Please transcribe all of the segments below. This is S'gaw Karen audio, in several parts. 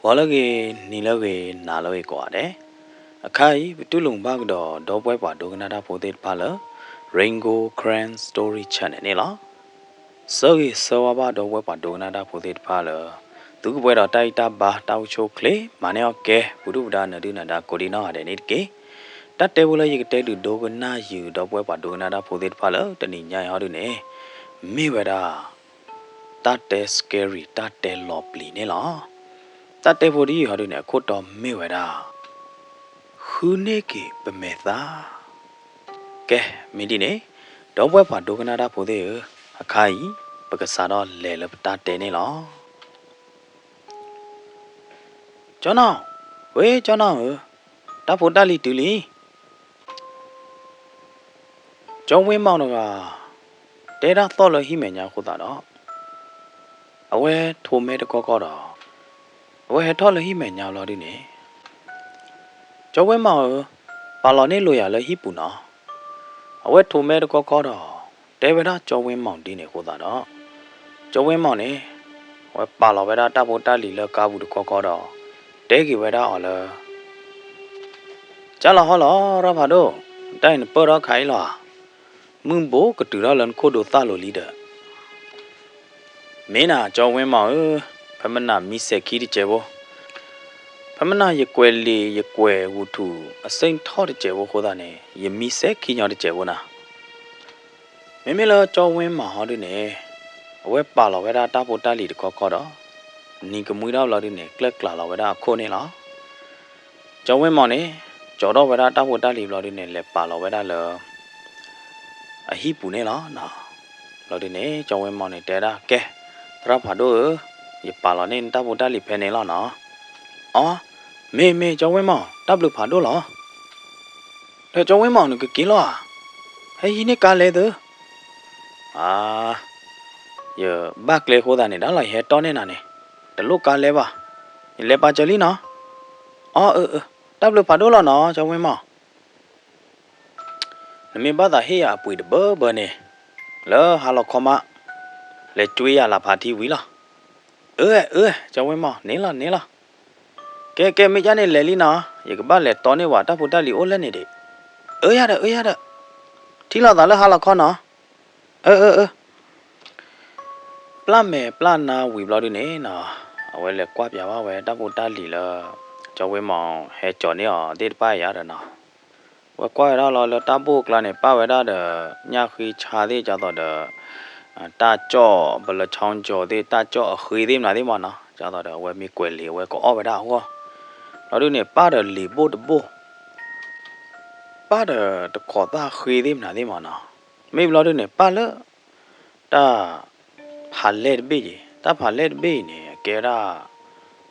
ဂီၤလၢအဂ့ၤ, နံၤလၢအဂ့ၤ, နၤလၢအဂ့ၤကိးဂၤဒဲး. အခါအံၤ ပတူၢ်လိာ်ဘၣ်ကဒီး ဒီပုၢ်ဝဲၢ်ပှၤဒိကနၣ်တၢ်ဖိသ့ၣ်တဖၣ်လၢ Rain Gold Karen Story Channel န့ၣ်လီၤ. ဆၢဂ့ၤဆၢဝါဘၣ်ဒီပုၢ်ဝဲၢ်ပှၤဒိကနၣ်တၢ်ဖိသ့ၣ်တဖၣ်လၢ သုကပှဲၤဒီးတၢ်အံၣ်တၢ်ဘါ တၢ်အိၣ်ဆူၣ်အိၣ်ချ့ မၤန့ၢ်အီၣ်ကဲ ပူၤဒုၣ်ပူၤဒါ နၢၤဒုၣ်နၢၤဒါ ကိးဒံနီၢ်ဂၤဒဲးန့ၣ်တက့ၢ်. တၢ်တဲဖိလၢယကတဲဒုးဒိကနၣ်ယုာ် ဒီပုၢ်ဝဲၢ်ပှၤဒိကနၣ်တၢ်ဖိသ့ၣ်တဖၣ်လၢ တနံၤညါအံၤဟီဒုန့ၣ် မ့ၢ်ဝဲဒၣ် တၢ်တဲ scary တၢ်တဲလီၤပျံၤန့ၣ်လီၤ. တၢ်တဲဖိဒ်အံၤဟီဒုန့ၣ် အခိၣ်တီမ့ၢ်ဝဲဒၣ် ဃုန့ၢ်က့ၤပမဲာ်သၣ်. ကဲ, မ့ၢ်ဒ်န့ၣ် ဒီပုၢ်ဝဲၢ်ပှၤဒိကနၣ်တၢ်ဖိသ့ၣ်ဧၢ, အခါအံၤ ပကစးထီၣ်လဲၤလၢပတၢ်တဲန့ၣ်လီၤ. ကၠီနီၢ်, ဝ့ၢ်ကၠီနီၢ်ဧၢ, တၢ်ဖိတၢ်လံၤတုၤလံ. ကၠီဝ့မီၤတဂၤ တဲတၢ်သီၣ်လၢဟံၣ်မဲာ်ညါအဃိသတးဒီး အဝဲထိးမဲတကီကီဒီး အဝဲဟဲထီၣ်လၢဟံၣ်မဲာ်ညါဘျီဒုန့ၣ် ကၠီဝ့မီၤဧၢ, ပာ်လီၤန့ၢ်လိာ်ယၤလၢဟံၣ်ပူၤနီၤ. အဝဲထိးမဲတကီကီဒီး တဲဝဲဒၣ်ကၠီဝ့မီၤဒ်န့ၣ်အဃိသတးဒီး ကၠီဝ့မီၤန့ၣ် အဝဲပာ်လီၤဝဲဒၣ်တၢ်ဖိတၢ်လံၤလၢကါပူၤတကီကီဒီး တဲက့ၤဝဲဒၣ်အီၤလၢ ကၢ်လီၤဟီလီၤ ရၢ်ဖးဒိၣ်, တၢ်အံၤနပၢၢ်ထီၣ်ခါအံၤလီၤဧါ. မုၢ်ဘိးကတုၤထီၣ်လၢနခိၣ်ဒိးသၣ်လိၤလံဒီး မ့ၢ်နၤကၠီဝ့မီၤဧၢ, ဖဲမနၤမံစဲးခံတစဲးဖိ, ဖဲမနၤယကွဲးလံာ်ယကွဲးဝူၤထူၣ်အစ့ၣ်ထီၣ်တစဲးဖိအဃိသတးန့ၣ် ယမံစဲးခံညီတစဲးဖိနၤ. မ့မ့ၢ်လၢကၠီဝ့မီၤဟီဒုန့ၣ် အဝဲပာ်လီၤဝဲဒၣ်တၢ်ဖိတၢ်လံၤတခီခီဒီး နံၤကမှံထီၣ်ဘျီဒုန့ၣ် ကျၢၢ်ကျးလီၤဝဲဒၣ်အခိၣ်န့ၣ်လီၤ. ကၠီဝ့မီၤန့ၣ် ကၠီထီၣ်ဝဲဒၣ်တၢ်ဖိတၢ်လံၤဘျီဒုန့ၣ် လဲၤပာ်လီၤဝဲဒၣ်လၢ အဟံၣ်ပူၤန့ၣ်လီၤ. ဘျီဒုန့ၣ် ကၠီဝ့မီၤန့ၣ် တဲဒၣ်ကဲ, သရၣ်ဖးဒိၣ်ဧၢ, ယပာ်လီၤန့ၢ်နတၢ်ဖိတၢ်လံၤဖဲန့ၣ်လီၤနီၤ. အီ, မ့ၢ်မ့ၢ်ကၠီဝ့မီၤ, တၢ်ဘျုးဖးဒိၣ်လီၤ. ဒီးကၠီဝ့မီၤနကက့ၤလီၤဧါ, ဟဲဟံးန့ၢ်ကါလဲၤသု. အါ, ယဘၣ်ကျဲအဃိသတးန့ၣ် ဒၣ်လီၤယဟဲတီၢ်န့ၢ်နၤန့ၣ်, တလိၣ်ကါလဲၤဘၣ်, ယလဲၤပာ်စၢၤလံနီၤ. အီ, အၢ, တၢ်ဘျုးဖးဒိၣ်လီၤနီၤ ကၠီဝ့မီၤ. နမ့ၢ်ဘၣ်သးဟ့ၣ်ယၤအပှ့ၤတဘၢဘၢန့ၣ်, လၢဟါလီၤခီမး, လဲၤကွ့ယၤလၢဖးထံဝံၤလီၤ. အၢ, အၢ, ကၠီဝ့မီၤ, န့ၣ်လီၤ န့ၣ်လီၤ. ကဲကဲ မ့ၢ်ဒ်န့ၣ်လဲၤလံနီၤ, ယကဘၣ်လဲၤတီၢ်န့ၢ်ဝဲတၢ်ဖိတၢ်လံၤအိၣ်လၢန့ၣ်ဒံး. အၢယၤဒီး အၢယၤဒီး, ထံၣ်လိာ်သးလၢဟါလီၤခီနီၤ. အၢ အၢ အၢ. ပျၢ်မဲာ်ပျၢ်နါဝံၤဘျီဒုန့ၣ်နီၤ, အဝဲလဲၤကွၢ်ပၠးဘၣ်ဝဲတၢ်ဖိတၢ်လံၤလၢ ကၠီဝ့မီၤဟဲကၠီၤန့ၢ်အီၤသ့ၣ်တဖၣ်ယၤဒီးနီၤ, အဝဲကွၢ်ဝဲဒၣ်လီၤလၢတၢ်ဘိၣ်အကျါန့ၣ် ပၣ်ဝဲဒၣ်ဒီး ညၣ်ဃ့ဆါသ့ၣ် ဒ်သိးဒီး တၢ်ကၠီၣ် ဘလၢဆီကၠီၤသ့ၣ် တၢ်ကၠီၣ်အဃ့သ့ၣ်မနုၤသ့ၣ်မနီၤ, ဒ်သိးဒီးအဝဲမ့ၢ်ကွဲးလံာ် အဝဲကအီၣ်ဝဲဒၣ်အဂီၢ်, ဘျီဒုန့ၣ် ပၣ်ဒီးလံာ်ဘိၣ်တဘိၣ် ပၣ်ဒီးတခိးသၣ်ဃ့သ့ၣ်မနုၤသ့ၣ်မနီၤ, မ့ၢ်ဘျီဒုန့ၣ် ပၣ်လၢ တၢ်ဖးလဲၢ်တဘ့ၣ်အံၤ, တၢ်ဖးလဲၢ်တဘ့ၣ်အံၤန့ၣ် အကဲဝဲဒၣ်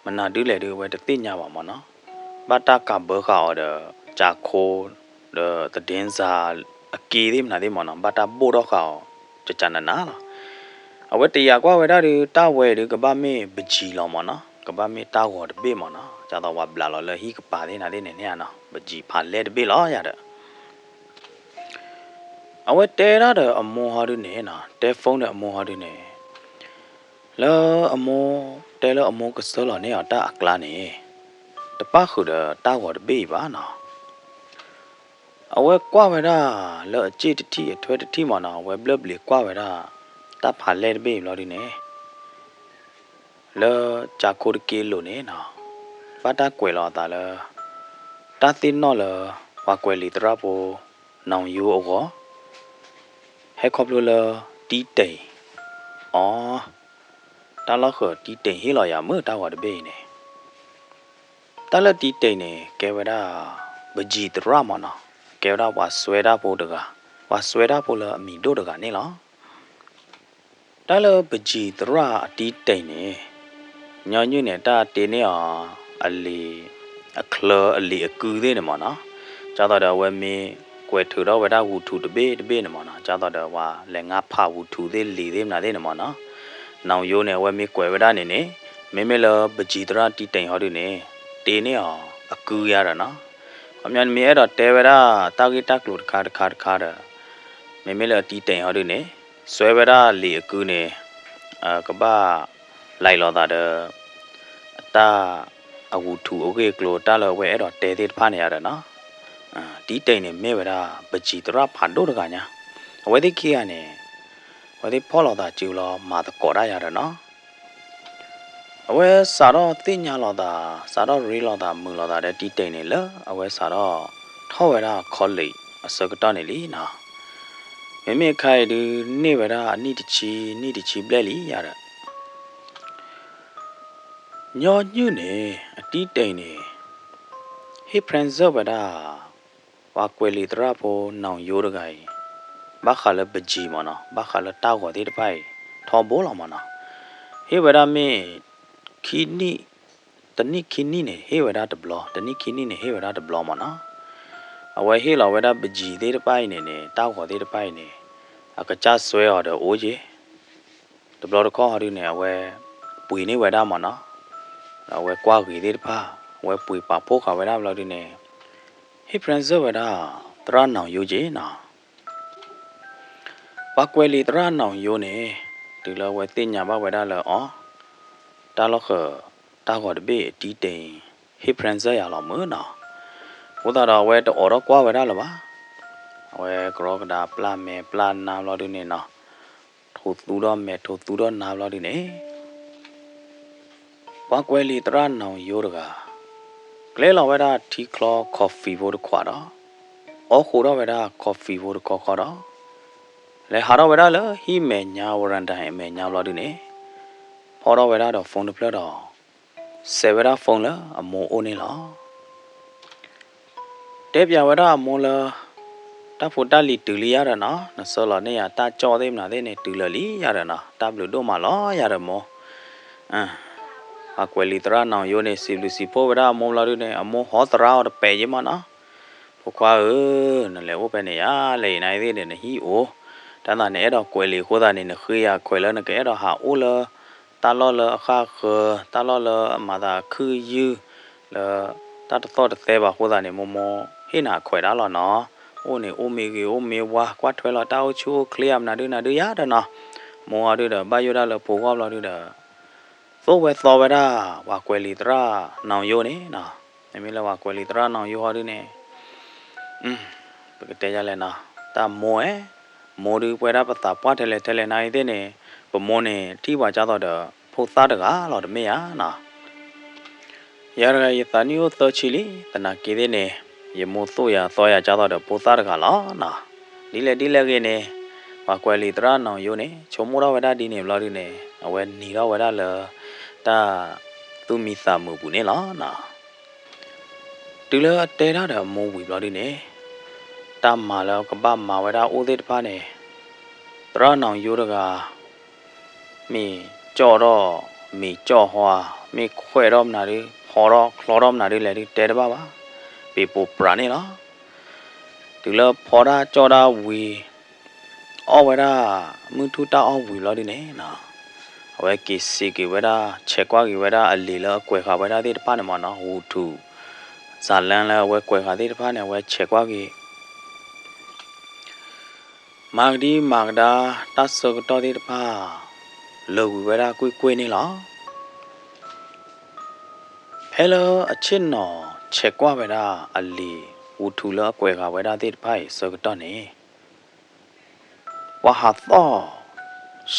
မနုၤဒုလဲၣ်ဒု အဝဲတသ့ၣ်ညါဘၣ်မနီၤ, ဘၣ်တၢ်ကးဘၢဃာ်အီၤဒီး ကၠးခိ ဒီးသဒ့စၤ အက့သ့ၣ်မနုၤသ့ၣ်မနီၤ, ဘၣ်တၢ်ဘိၣ်ထီၣ်ဃာ်အီၤ ကကနနၤလီၤ. အဝဲတယာ်ကွၢ်ဝဲဒၣ်ဒု တၢ်ဝဲအံၤဒု ကဘၣ်မ့ၢ်ပယံၤလီၤမနီၤ, ကဘၣ်မ့ၢ်တၢ်ဂီၤတဘ့ၣ်မနီၤ, ဒ်သိးပှၤဘျးလီၤလၢဟံၣ်ကပၤသ့ၣ်မနုၤသ့ၣ်န့ၣ်န့ၣ်နီၤ, ပယံၤဖးလဲၢ်တဘ့ၣ်လီၤယၤဒီး အဝဲတဲဒၣ်ဒီးအမိၢ်ဟီဒုန့ၣ်နီၤ, တဲဖုန်းဒီးအမိၢ်ဟီဒုန့ၣ်, လၢအမိၢ်တဲလၢအမိၢ်ကဆှၢလီၤန့ၢ်အီၤတၢ်အကျါန့ၣ်, တပၣ်ဃုာ်ဒီးတၢ်ဂီၤတဘ့ၣ်အံၤဘၣ်နီၤ. အဝဲကွၢ်ဝဲဒၣ်လၢအစ့ၣ်တထံၣ်အထွဲတထံၣ်မနီၤ, အဝဲဘျၢၣ်ဘျံးကွၢ်ဝဲဒၣ် တၢ်ဖးလဲၢ်တဘ့ၣ်အံၤဘျီဒုန့ၣ် လၢကၠးခိတက့လိၤန့ၣ်နီၤ, ဘၣ်တၢ်ကွဲးလီၤအသးလၢ တၢ်သ့ၣ်နီၣ်လၢ ပှၤကွဲးလံာ်သရၣ်ဖိ နီၣ်ယိအဂီၢ်, ဟဲခီဖျိလၢ တံတ့ၢ်, အီ, တၢ်လီၢ်ဃၢၤတံတ့ၢ်ဟ့ၣ်လီၤယၤမုၢ်တၢ်ဂီၤတဘ့ၣ်အံၤန့ၣ်, တၢ်လၢတံတ့ၢ်န့ၣ် ကဲဝဲဒၣ် ပယံၤသရၣ်မနီၤ, ကဲဝဲဒၣ်ပှၤစွဲတၢ်ဖိတဂၤ, ပှၤစွဲတၢ်ဖိလၢအမံၤဒိၣ်တဂၤန့ၣ်လီၤ. တၢ်လၢပယံၤသရၣ်အတံတ့ၢ်န့ၣ် ညီနုၢ်န့ၣ် တၢ်တ့န့ၢ်အီၤ အလံာ်အချၢအလံာ်အကုသ့ၣ်န့ၣ်မနီၤ, ဒ်သိးဒီးအဝဲမ့ၢ်ကွဲးထုးထီၣ်ဝဲဒၣ်ဝူၤထူးတဘ့ၣ်တဘ့ၣ်န့ၣ်မနီၤ, ဒ်သိးဒီးပှၤလဲၤငါဖးဝူၤထူးသ့ၣ်လံာ်သ့ၣ်မနုၤသ့ၣ်န့ၣ်မနီၤ, နီၣ်ယိန့ၣ် အဝဲမ့ၢ်ကွဲးဝဲဒၣ်န့ၣ်န့ၣ်, မ့မ့ၢ်လၢပယံၤသရၣ်တံတ့ၢ်ဟီဒုန့ၣ် တ့န့ၢ်အီၤအကုယၤဒီးနီၤ, ခီပညီနမ့ၢ်အဲၣ်ဒိးတဲဝဲဒၣ်တၢ်ဂ့ၢ်တၢ်ကျိၤတခါတခါတခါဒီး မ့မ့ၢ်လၢအတံတ့ၢ်ဟီဒုန့ၣ် စွဲဝဲဒၣ်လံာ်အကုန့ၣ် ကဘၣ် လဲလိာ်သးဒီး အတၢ် အဂူာ်ထူၣ်အဂ့ၢ်အကျိၤတၢ်လၢအဝဲအဲၣ်ဒိးတဲသ့ၣ်တဖၣ်န့ၣ်ယါဒီးနီၤ, တံတ့ၢ်န့ၣ်မ့ၢ်ဝဲဒၣ် ပကံသရၣ်ဖးဒိၣ်တဂၤညါ, အဝဲသ့ၣ်ခံဂၤန့ၣ် အဝဲသ့ၣ်ဖီၣ်လိာ်သးစုလီၤ မၤသကိးတၢ်ယါဒီးနီၤ အဝဲစးထီၣ်သ့ၣ်ညါလိာ်သး, စးထီၣ်ရ့လိာ်သး မုာ်လိာ်သးဒီးတံတ့ၢ်န့ၣ်လၢ အဝဲစးထီၣ်ထီၣ်ဝဲဒၣ် college အဆၢကတီၢ်န့ၣ်လံနီၤ, မ့မ့ၢ်အခါအံၤဒုး န့ၢ်ဝဲဒၣ်အနံၣ်တဆံ, နံၣ်တဆံဘျဲၣ်လံယါဒီး ညီနုၢ်န့ၣ် အတံတ့ၢ်န့ၣ် ဟ့ၣ် present ဝဲဒၣ် ပှၤကွဲးလံာ်သရၣ်ဖိ နီၢ်ယိတဂၤအံၤ ဘၣ်ဃးလၢပကံမ့ၢ်နီၤ, ဘၣ်ဃးလၢတၢ်ဂီၤသ့ၣ်တဖၣ်အံၤ ထီဘိလီၤမ့ၢ်နီၤ, ဟ့ၣ်ဝဲဒၣ်မ့ၢ် ခံနံၣ်, တနံၣ်ခံနံၣ်န့ၣ် ဟ့ၣ်ဝဲဒၣ်တဘျီ, တနံၣ်ခံနံၣ်န့ၣ် ဟ့ၣ်ဝဲဒၣ်တဘျီမ့ၢ်နီၤ, အဝဲဟ့ၣ်လီၤဝဲဒၣ်ပကံသ့ၣ်တဖၣ်အံၤန့ၣ်န့ၣ် တၢ်ဂီၤသ့ၣ်တဖၣ်အံၤန့ၣ် အကစၢ်စွဲအီၤဒီးအိၣ်က့ၤ တဘျီတခီၣ်ဟီဒုန့ၣ် အဝဲပှ့ၤန့ၢ်ဝဲဒၣ်မ့ၢ်နီၤ, ဒီးအဝဲကွၢ်ဂ့ၤသ့ၣ်တဖၣ် အဝဲပှ့ၤပာ်ဖှိၣ်ဃာ်ဝဲဒၣ်ဘျီဒုန့ၣ် ဟ့ၣ် present ဝဲဒၣ် သရၣ်နီၢ်ယိက့ၤနီၤ, ပှၤကွဲးလံာ်သရၣ်နီၢ်ယိန့ၣ် တုၤလၢအဝဲသ့ၣ်ညါဘၣ်ဝဲဒၣ်လၢအီၤ တၢ်လီၢ်ဃၢၤ တၢ်ဂီၤတဘ့ၣ်အတံတ့ၢ် ဟ့ၣ် present ယၤလီၤမ့ၢ်နီၤ, အဃိသတးဒီးအဝဲတအိးထီၣ်ကွၢ်ဝဲဒၣ်လၢၤဘၣ်, အဝဲကရီကဒါပျၢ်မဲာ်ပျၢ်နါဘျီဒုန့ၣ်နီၤ, ထိးသူဒီးမဲာ်ထိးသူဒီးနါဘျီဒုန့ၣ် ပှၤကွဲးလံာ်သရၣ်နီၢ်ယိတဂၤ ကျဲလီၤဝဲဒၣ်ထံချီ coffee ဖိတခွးဒီး အီၣ်ဃိးထီၣ်ဝဲဒၣ် coffee ဖိတခီခီဒီး လဲၤဟးထီၣ်ဝဲဒၣ်လၢဟံၣ်မဲာ်ညါ ဝရၣ်ဒၣ်အမဲာ်ညါဘျီဒုန့ၣ် ဖီၣ်ထီၣ်ဝဲဒၣ်ဒီး phone တဖျၢၣ်ဒီး စဲးဝဲဒၣ် phone လၢအမိၢ်အိၣ်န့ၣ်လီၤ. တဲပၠးဝဲဒၣ်အမိၢ်လၢ တၢ်ဖိတၢ်လံၤတုၤလံယါဒီးနီၤ, နဆှၢလီၤန့ၢ်ယၤတၢ်ကၠီၣ်သ့ၣ်မနုၤသ့ၣ်န့ၣ် တုၤလၢာ်လံယါဒီးနီၤ, တၢ်ဘျုးဒိၣ်မးလီၤယါဒီးမိၢ်. ပှၤကွဲးလံာ်သရၣ်နီၢ်ယိန့ၣ် စံးဘျုးစံးဖှိၣ်ဝဲဒၣ်အမိၢ်ဘျီဒုန့ၣ် အမိၢ်ဟီသရၣ်အီၤတပဲာ်ယ့မးနီၤ, ဖိခွါဧၢ, နလဲၤအိၣ်ဖဲန့ၣ်ယါလဲၣ် နသ့ၣ်ဒီးနဟံၣ်အိၣ်, တၢ်သးနအဲၣ်ဒိးကွဲးလံာ်အဃိသတးန့ၣ် နဃ့ယၤခွဲးလၢနကအဲၣ်ဒိးဟးအိၣ်လၢ တၢ်လီၢ်လၢအဃၣ်ဃၢၤ, တၢ်လီၢ်လၢအမၤသးခုယုၢ်, လၢတၢ်တသီၣ်တသဲဘၣ်အဃိသတးန့ၣ် မိၢ်မိၢ်ဟ့ၣ်နၤအခွဲးဒၣ်လီၤနီၤ. အိၣ်န့ၣ်အိၣ်မ့ၢ်ဂ့ၤအိၣ်မ့ၢ်ဝါ, ကွၢ်ထွဲလီၤတၢ်အိၣ်ဆူၣ်အိၣ်ချ့အမနုၤဒုနၤဒုယါဒီးနီၤ. မိၢ်အီၤဒုဒီး ဘၣ်ယိၣ်ဒၣ်လၢဖိဂီၢ်ဘျီဒုဒီး သိၣ်ဝဲသီဝဲဒၣ် ပှၤကွဲးလံာ်သရၣ်နီၢ်ယိန့ၣ်နီၤ. မ့မ့ၢ်လၢပှၤကွဲးလံာ်သရၣ်နီၢ်ယိဟီဒုန့ၣ် ပကတဲယါလဲၣ်နီၤ, တၢ်မိၢ်ဧၢ, မိၢ်ဒုးပဝဲဒၣ်ပသးပှၢ်ထဲလဲၣ်ထဲလဲၣ်နၤအံၤသ့ၣ်န့ၣ်, ပမိၢ်န့ၣ်ထံၣ်ပှၤကၢ်သိးဒီး ဖိသၣ်တဂၤလီၤတမ့ၢ်ဧါနီၤ. ယၤတဂၤယသးနံၣ်အိၣ်သၢဆံလံ, သနာ်က့သ့ၣ်န့ၣ် ယမိၢ်သိၣ်ယၤသီယၤကၢ်သိးဒီးဖိသၣ်တဂၤလီၤနီၤ. ဒ်လဲၣ်ဒ်လဲၣ်ဂ့ၤန့ၣ် ပှၤကွဲးလံာ်သရၣ်နီၢ်ယိန့ၣ် ဆိကမိၣ်ထီၣ်ဝဲဒၣ်ဒ်န့ၣ်ဘျီဒုန့ၣ် အဝဲနံၤထီၣ်ဝဲဒၣ်လၢ တၢ်သူၣ်မံသးမုာ်ပူၤန့ၣ်လီၤနီၤ. တုၤလၢအတဲတၢ်ဒီးအမိၢ်ဝံၤဘျီဒုန့ၣ် တၢ်မၤလၢကဘၣ်မၤဝဲဒၣ်အိၣ်သ့ၣ်တဖၣ်န့ၣ် သရၣ်နီၢ်ယိတဂၤ မ့ၢ်ကၠီၣ်ထီၣ် မ့ၢ်ကၠီၣ်ဟီ, မ့ၢ်ခွဲးထီၣ်မနုၤဒု ဖီထီၣ်ချီထီၣ်မနုၤဒုလဲၣ်ဒု တဲတဘၣ်ဘၣ်, ပ့ၤပိာ်ပြးန့ၣ်လီၤ. တုၤလၢဖီတၢ်ကၠီၣ်တၢ်ဝံၤ အီၣ်ဝဲဒၣ် မုၢ်ထူၣ်တၢ်အီၣ်ဝံၤဘျီဒုန့ၣ်နီၤ, အဝဲက့ၤစံးက့ၤဝဲဒၣ် ဆဲးကွၢ်က့ၤဝဲဒၣ်အလံာ်လၢအကွဲးဃာ်ဝဲဒၣ်သ့ၣ်တဖၣ်န့ၣ်မ့ၢ်နီၤ, ဂူာ်ထူၣ် စၤလၢလၢအဝဲကွဲးဃာ်သ့ၣ်တဖၣ်န့ၣ် အဝဲဆဲးကွၢ်က့ၤ မၤကဒံမၤကဒါ တၢ်ဆၢကတီၢ်သ့ၣ်တဖၣ် လၢာ်ဝံၤဝဲဒၣ်ကွ့ၢ်ကွ့ၢ်န့ၣ်လီၤ. ဖဲလၢအဆ့ၣ်နီၤဆဲးကွၢ်ဝဲဒၣ်အလံာ်ဂူာ်ထူၣ်လၢအကွဲးဃာ်ဝဲဒၣ်သ့ၣ်တဖၣ်အံၤအဆၢကတီၢ်န့ၣ် ပှၤဟးသီၣ်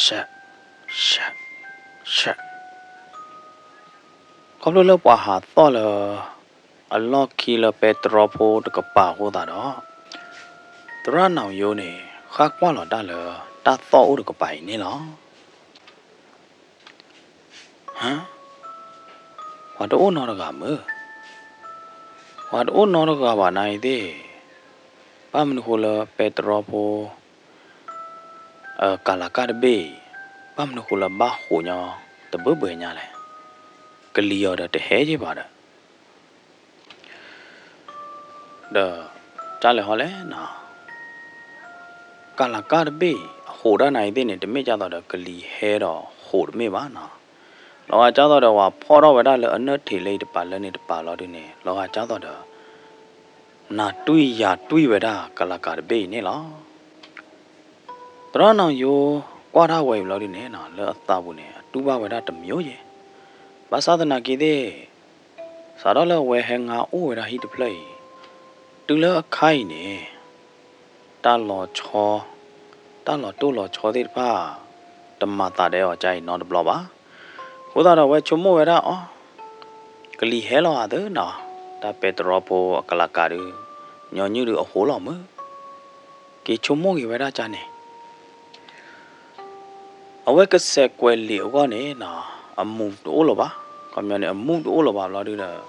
ရှဲး ရှဲး ရှဲး ခီဖျိလၢပှၤဟးသီၣ်လၢ အလီၢ်ခံလၢပဲတြီဖိတကပၤအဃိသတးဒီး သရၣ်နီၢ်ယိန့ၣ် ဃၣ်ကွၢ်လီၤတၢ်လၢ တၢ်သီၣ်အိၣ်တကပၤအံၤန့ၣ်လီၤ. ဟါ, ပှၤတအိၣ်နီတဂၤမုၢ်, ပှၤတအိၣ်နီတဂၤဘၣ်နၤအံၤသ့ၣ်, ဘၣ်မနုၤဃိလၢပဲတြီဖိ ကလၤကၣ်တဘ့ၣ်အံၤ ဘၣ်မနုၤဃိလၢဘၣ်ဟးညီ တဘၢဘှဲညါလဲၣ်, ကလံၤအီၤဒီးတဟဲက့ၤဘၣ်ဒီး ဒီး တၢ်လဲၤဟီလဲၣ်နီၤ, ကလၤကၣ်တဘ့ၣ်အံၤ အဟးဒၣ်နၤအံၤသ့ၣ်န့ၣ် တမ့ၢ်ကၢ်သိးဒီးကလံၤဟဲဒီးဟးတမ့ၢ်ဘၣ်နီၤ, လီၤဂာ်ကၢ်သိးဒီးပှၤဖီၣ်ထီၣ်ဝဲဒၣ်လၢအနၢၣ်ထံးလၢအံၤတပၤလၢန့ၣ်တပၤလီၤဒုန့ၣ် လီၤဂာ်ကၢ်သိးဒီး နၢ်တွံၢ်ယၤတွံၢ်ဝဲဒၣ်ကလၤကၣ်တဘ့ၣ်အံၤန့ၣ်လီၤ. သရၣ်နီၢ်ယိကွၢ်တၢ်ဝဲအံၤဘျီဒုန့ၣ် လၢအသးပူၤန့ၣ် အတူၢ်ဘၣ်ဝဲဒၣ်တမံၤယဲၢ်, ဘၣ်ဆၣ်သနာ်က့သ့ၣ် စးထီၣ်လၢအဝဲဟဲငါအိၣ်ဝဲဒၣ်ဟံၣ်တဖျၢၣ်အံၤ, တုၤလၢအခါအံၤန့ၣ် တၢ်လီၤဆီ, တၢ်လီၤတိၢ်လီၤဆီသ့ၣ်တဖၣ် တမၤသးဒဲးအီၤကါအံၤနီတဘျီဘၣ်. အဃိသတးဒီးအဝဲဆိကမိၣ်ဝဲဒၣ်အီၤ, ကလံၤဟဲလီၤဧါသၢနီၤ, တၢ်ပဲတြီဖိအကလၤကၤဒုး, ညီနုၢ်ဒုးအဃိလီၤမုၢ်, က့ၤဆိကမိၣ်က့ၤဝဲဒၣ်ကါန့ၣ် အဝဲကစဲးကွဲးလံာ်အဂီၢ်န့ၣ်နီၤ, အမူးတအိၣ်လၢၤဘၣ်, ခီပညီန့ၣ် အမူးတအိၣ်လၢၤဘၣ်ဘျီဒုဒီး,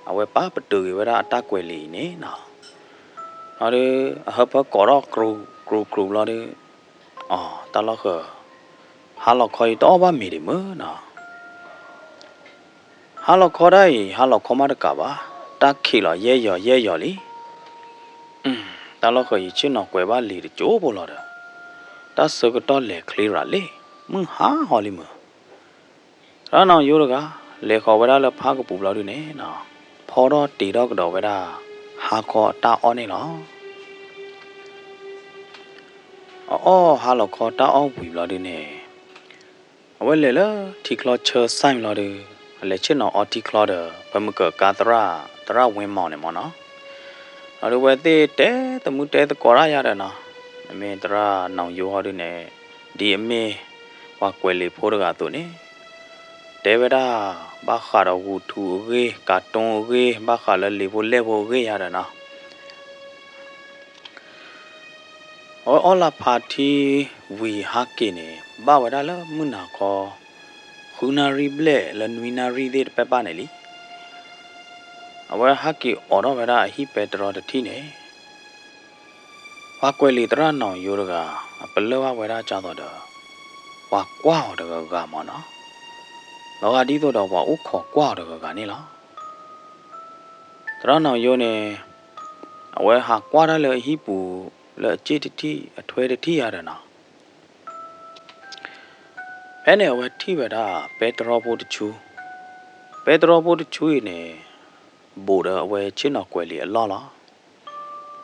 အဝဲပာ်ပတုာ်က့ၤဝဲဒၣ်အတၢ်ကွဲးလံာ်အံၤန့ၣ်နီၤ, ဘျီဒု အဟၢဖၢကိးထီၣ်ကြူးကြူးဘျီဒု, အီ တၢ်လီၢ်ဃၢၤ, ဟါလီၤခီအံၤတအီၣ်ဘၣ်မ့ၤဒံးမုၢ်နီၤ ဟါလီၤခီဒၣ်အံၤ ဟါလီၤခီမးတကးဘၣ်, တၢ်ခံးလီၤယဲၢ်ယီၤယဲၢ်ယီၤလံ. တၢ်လီၢ်ဃၢၤ ယဆ့ၣ်နီၤကွဲးဘၣ်လံာ်တကၠိဖိလီၤဒီး, တၢ်ဆၢကတီၢ်လဲၤချ့ရၤလံ, မုၢ်ဟါဟီလံမုၢ်. သရၣ်နီၣ်ယိတဂၤ လဲၤဃီၤဝဲဒၣ်လၢဖးကပူၤဘျီဒုန့ၣ်, ဖီထီၣ်တ့ထီၣ်ကဒီးဝဲဒၣ် ဟါခီအတၢ်အီၣ်န့ၣ်လီၤ. အအီၣ်ဟါလီၤခီတၢ်အီၣ်ဝံၤဘျီဒုန့ၣ်, အဝဲလဲၤလၢထံချီဆၢစဲးဘျီဒု, အလဲၤဆ့ၣ်နီၤအီထံချီဒီး ဖဲမုၢ်ကၢးကါသရၣ်, သရၣ်ဝ့မီၤန့ၣ်မ့ၢ်နီၤ, ဒီးအဝဲသ့ၣ်တဲသမုၢ်တဲသကိးတၢ်ယၤဒီးနီၤ, မ့မ့ၢ်သရၣ်နီၣ်ယိဟီဒုန့ၣ်, ဒ်အမ့ၢ်ပှၤကွဲးလံာ်ဖိတဂၤအသိးန့ၣ်, တဲဝဲဒၣ်, ဘၣ်ဃးဒီးဂူာ်ထူအဂ့ၢ်, ကၤတူၣ်အဂ့ၢ်, ဘၣ်ဃးလၢလံာ်ဖိလဲၢ်ဖိအဂ့ၢ်ယၤဒီးနီၤ အဝဲအီလၤဖးထံဝံၤဟးက့ၤန့ၣ် ဘၣ်ဝဲဒၣ်လၢမုၢ်နၤခီ, ဃုနၣ်ရံၣ်ဘျဲၣ်လၢနွံနၣ်ရံၣ်သ့ၣ်တဖၣ်န့ၣ်လံ. အဝဲဟးက့ၤအိးထီၣ်ဝဲဒၣ်အဟံၣ်ပဲတြီတထံၣ်န့ၣ်, ပှၤကွဲးလံာ်သရၣ်နီၣ်ယိတဂၤ အပလၢၢ်ဘၣ်ဝဲဒၣ်ကၢ်သိးဒီး, ပှၤကွၢ်အီၤတဂၤဂၤမ့ၢ်နီၤ, လီၤဂာ်ဒ်သိးဒီးပှၤအိၣ်ခိးကွၢ်အီၤတဂၤဂၤန့ၣ်လီၤ. သရၣ်နီၣ်ယိန့ၣ်, အဝဲဟးကွၢ်တၢ်လၢအဟံၣ်ပူၤလၢအစ့ၣ်တထံၣ်အထွဲတထံၣ်ယၤဒီးနီၤ, ဖဲန့ၣ်အဝဲထံၣ်ဝဲဒၣ်ပဲတြီဖိတဆူ, ပဲတြီဖိတဆူအံၤန့ၣ်, ဘူးဒီးအဝဲဆ့ၣ်နီၤကွဲးလံာ်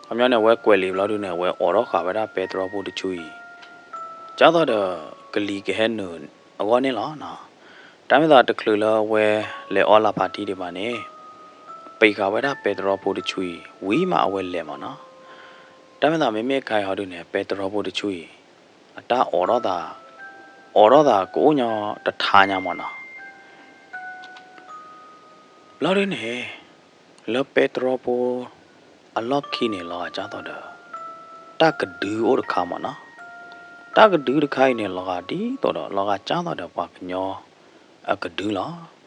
အလီၢ်လီၤ. ခီပညီန့ၣ် အဝဲကွဲးလံာ်ဘျီဒုန့ၣ် အဝဲအိးထီၣ်ဃာ်ဝဲဒၣ်ပဲတြီဖိတဆူအံၤ, ကၢ်သိးဒီးကလံၤကဟဲနုာ်အဂီၢ်န့ၣ်လီၤ. တၢ်မ့ၢ်သးတချုးလၢအဝဲလဲၤအီလၤဖးထံဒံးဘၣ်န့ၣ်, ပံးဃာ်ဝဲဒၣ်ပဲတြီဖိတဆူအံၤ ဝံၤမးအဝဲလဲၤမ့ၢ်နီၤ, တၢ်မ့ၢ်သးမ့မ့ၢ်ခါအံၤဟီဒုန့ၣ် ပဲတြီဖိတဆူအံၤ, အတၢ်အိးထီၣ်သး, အိးထီၣ်သးကအိၣ်ညီတထါညါမ့ၢ်နီၤ ဘျီဒုန့ၣ်, လၢပဲတြီဖိအလီၢ်ခံန့ၣ်လီၤဂာ်ကၢ်သိးဒီး, တၢ်ကဒုအိၣ်တခါမ့ၢ်နီၤ, တၢ်ကဒုတခါအံၤန့ၣ် လီၤဂာ်ဒ်သိးဒီး လီၤဂာ်ကၢ်သိးဒီးပှၤကညီအကဒုလီၤ.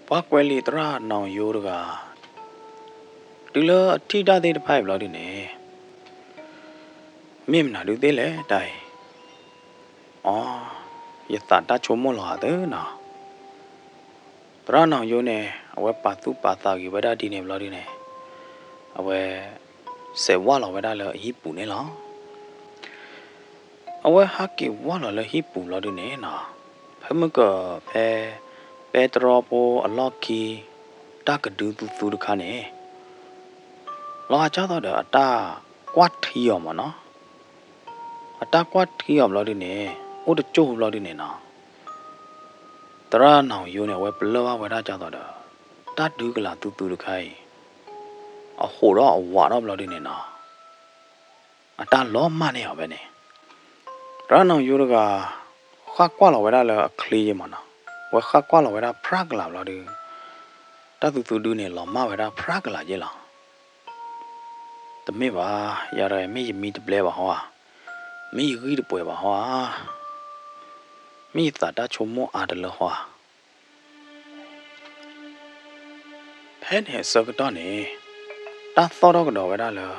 ပှၤကွဲးလံာ်သရၣ်နီၣ်ယိတဂၤ, တုၤလၢအထံၣ်တၢ်သ့ၣ်တဖၣ်အံၤဘျီဒုန့ၣ်, မ့ၢ်မနုၤဒုသ့ၣ်လဲၣ်တၢ်အံၤ, အိ, ယသးတၢ်ဆိကမိၣ်လီၤဂာ်သၢနီၤ သရၣ်နီၣ်ယိန့ၣ် အဝဲပာ်သူၣ်ပာ်သးဂ့ၤဝဲဒၣ်ဒ်န့ၣ်ဘျီဒုန့ၣ်, အဝဲ, စဲးဝၢ်လီၤဝဲဒၣ်လၢအဟံၣ်ပူၤန့ၣ်လီၤ. အဝဲဟးက့ၤဝၢ်လီၤလၢဟံၣ်ပူၤဘျီဒုန့ၣ်နီၤ, ဖဲမုၢ်ကၢၤဖဲ, ပဲတြီဖိအလီၢ်ခံ, တၢ်ကဒုသူသူတခါန့ၣ်, လီၤဂာ်ကၢ်သိးဒီးအတၢ်ကွၢ်ထံအီၤမ့ၢ်နီၤ အတၢ်ကွၢ်ထံအီၤဘျီဒုန့ၣ်, အိၣ်တကၠိၢ်ဘျီဒုန့ၣ်နီၤ, သရၣ်နီၣ်ယိန့ၣ် အဝဲပလၢၢ်ဘၣ်ဝဲဒၣ်ကၢ်သိးဒီး, တၢ်ဒုကလၤသူသူတခါအံၤ, အဟိးဒီးအဝးထီၣ်ဘျီဒုန့ၣ်နီၤ, အတၢ်လီၤမၢ်န့ၢ်အီၤဖဲန့ၣ်, သရၣ်နီၣ်ယိတဂၤ, ဃၣ်ကွၢ်လီၤဝဲဒၣ်လၢအချ့ယဲမ့ၢ်နီၤ, ဝဲဃၣ်ကွၢ်လီၤဝဲဒၣ်ဖြၣ်ကလၤဘျီဒု, တၢ်သူသူဒုန့ၣ် လီၤမၢ်ဝဲဒၣ်ဖြၣ်ကလၤယဲလီၤ. တမ့ၢ်ဘၣ်, ယၤဒီးမ့ၢ်ယမံတဘျဲဘၣ်ဟီဧါ, မ့ၢ်ယဂံၢ်တပှဲၤဘၣ်ဟီဧါ, မ့ၢ်ယသးတၢ်ဆိကမိၣ်အါတလၢဟီဧါ. ဖဲန့ၣ်အဆၢကတီၢ်န့ၣ်, တၢ်သီၣ်ထီၣ်ကဒီးဝဲဒၣ်လၢ,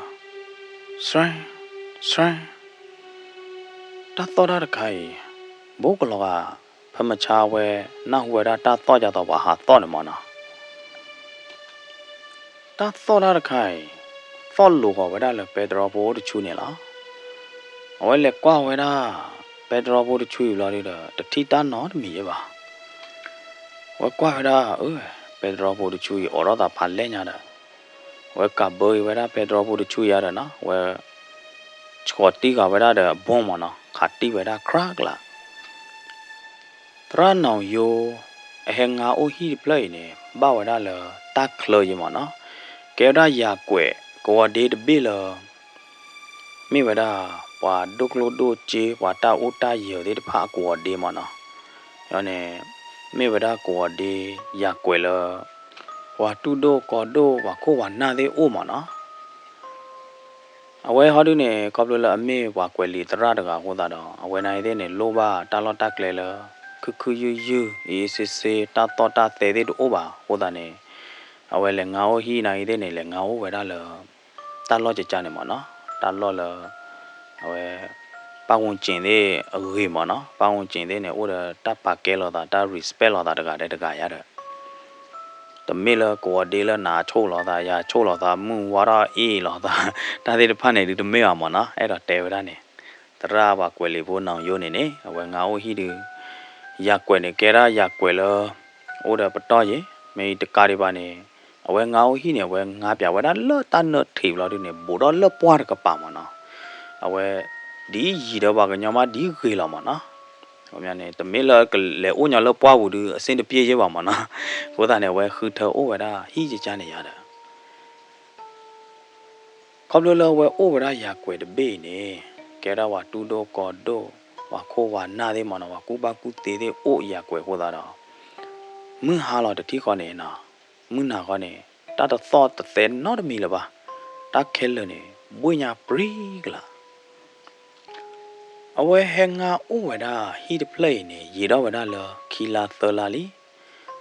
ဆှဲ, ဆှဲ, တၢ်သီၣ်တၢ်တခါအံၤ, ဘူးကလီၤဂာ်, ဖဲမုၢ်ဆါဝဲ, နၢ်ဟူဝဲဒၣ်တၢ်သီၣ်ကၢ်သိးပှၤဟးသီၣ်န့ၣ်မ့ၢ်နီၤ တၢ်သီၣ်တၢ်တခါအံၤ, သီၣ်လိၤဃီၤဝဲဒၣ်လၢပဲတြီဖိအိၣ်တဆူန့ၣ်လီၤ. အဝဲလဲၤကွၢ်ဝဲဒၣ်, ပဲတြီဖိတဆူအံၤဘျီဒုဒီး တထံၣ်တၢ်နီတမံၤယဲဘၣ်. အဝဲကွၢ်ဝဲဒၣ်, အၢ, ပဲတြီဖိတဆူအံၤ အိးထီၣ်သးဖးလဲၢ်ညါဒီး, အဝဲကးဘၢအံၤဝဲဒၣ်ပဲတြီဖိတဆူယၤဒီးနီၤ, အဝဲ, ဆှီၤတံၢ်ဃာ်ဝဲဒၣ်ဒီးအဘီမ့ၢ်နီၤ, ခးတံၢ်ဝဲဒၣ်ဖြၣ်ကလၤ သရၣ်နီၣ်ယိ အဟဲငါအိၣ်ဟံၣ်တဖျၢၣ်အံၤန့ၣ် ဘၣ်ဝဲဒၣ်လၢတၢ်ချၢယဲမ့ၢ်နီၤ, ကဲဝဲဒၣ်ယၤကွဲးကဝီၤဒ့တဘ့ၣ်လၢ မ့ၢ်ဝဲဒၣ်ပှၤဒိၣ်ကျိၣ်ဒိၣ်စ့ ပှၤတၢ်အိၣ်တၢ်ယၢၤသ့ၣ်တဖၣ်အကဝီၤဒ့မ့ၢ်နီၤ, န့ၣ် မ့ၢ်ဝဲဒၣ်ကဝီၤဒ့ယၤကွဲးလၢ ပှၤတူၢ်ဒိၣ်ကီၤဒိၣ် ပှၤခိၣ်ပှၤနၢ်သ့ၣ်အိၣ်မ့ၢ်နီၤ. အဝဲဟီဒုန့ၣ် ခီဖျိလၢအမ့ၢ်ပှၤကွဲးလံာ်သရၣ်တဂၤအဃိသတးဒီး အဝဲန့ၣ်သ့ၣ်န့ၣ် လိၣ်ဘၣ်တၢ်လီၢ်တၢ်ကျဲလၢ ခုၣ်ခုၣ်ယုၢ်ယုၢ် အ့ၣ်အ့ၣ်ဆ့ဆ့ တၢ်သီၣ်တၢ်သဲသ့ၣ်တအိၣ်ဘၣ်အဃိသတးန့ၣ် အဝဲလဲၤငါအိၣ်ဟံၣ်န့ၣ်သ့ၣ်န့ၣ် လဲၤငါအိၣ်ဝဲဒၣ်လၢ တၢ်လီၢ်ကကါန့ၣ်မ့ၢ်နီၤ, တၢ်လီၢ်လၢ အဝဲ ပတ်ဝန်းကျင်သ့ၣ်အဂ့ၤမ့ၢ်နီၤ, ပတ်ဝန်းကျင်သ့ၣ်န့ၣ် အိၣ်ဒီးတၢ်ပာ်ကဲလိာ်သး တၢ် respect လိာ်သးတဂၤဒီးတဂၤယါဒီး တမ့ၢ်လၢကဝီၤဒ့လၢနၤဆိၣ်လီၤသး ယၤဆိၣ်လီၤသး မုၢ်ဝါထီၣ်အ့ၣ်လီၤသး တၢ်သ့ၣ်တဖၣ်န့ၣ်ဒုးတမ့ၢ်ဘၣ်မ့ၢ်နီၤ, အဲၣ်ဒိးတဲဝဲဒၣ်န့ၣ် သရၣ်ပှၤကွဲးလံာ်ဖိနီၢ်ယိန့ၣ်န့ၣ် အဝဲငါအိၣ်ဟံၣ်ဒုး ယၤကွဲးန့ၣ်ကဲဒၣ်ယၤကွဲးလၢ အိၣ်ဒီးပတီၢ်ယဲၢ် မ့ၢ်တကးဒံးဘၣ်န့ၣ် အဝဲငါအိၣ်ဟံၣ်န့ၣ် အဝဲငါပၠးဝဲဒၣ်လၢတၢ်နၢထံးဘျီဒုန့ၣ် ဘူးဒီးလၢပှၢ်တကပၤမ့ၢ်နီၤ, အဝဲ ဒ်ယံာ်ဒီးပှၤကညီမးဒ်ဂ့ၤလီၤမ့ၢ်နီၤ, န့ၣ် တမ့ၢ်လၢကလဲၤအိၣ်ညီလၢပှၢ်ပူၤဒုး အဆင်တပြေယဲၢ်ဘၣ်မ့ၢ်နီၤ, အဃိသတးန့ၣ် အဝဲဃုထၢအိၣ်ဝဲဒၣ်ဟံၣ်ကကါန့ၣ်ယါဒီး ခီဖျိလၢအဝဲအိၣ်ဝဲဒၣ်ယၤကွဲးတဘ့ၣ်အံၤန့ၣ် ကဲဒၣ်ပှၤတူၢ်ဒိၣ်ကီၤဒိၣ် ပှၤခိၣ်ပှၤနၢ်သ့ၣ်မ့ၢ်နီၤ ပှၤကူၣ်ဘၣ်ကူၣ်သ့သ့ၣ်အိၣ်ယၤကွဲးအဃိသတးဒီး မုၢ်ဟါလီၤတထံၣ်ဃီန့ၣ်နီၤ မုၢ်နၤဃီန့ၣ် တၢ်တသီၣ်တသဲနီတမံၤလၢၤဘၣ်, တၢ်ခဲလၢာ်န့ၣ် ဘှ့ၣ်ညါပြံကလး အဝဲဟဲငါအိၣ်ဝဲဒၣ်ဟံၣ်တဖျၢၣ်အံၤန့ၣ် ယံာ်ထီၣ်ဝဲဒၣ်လၢခံလါသၢလါလံ,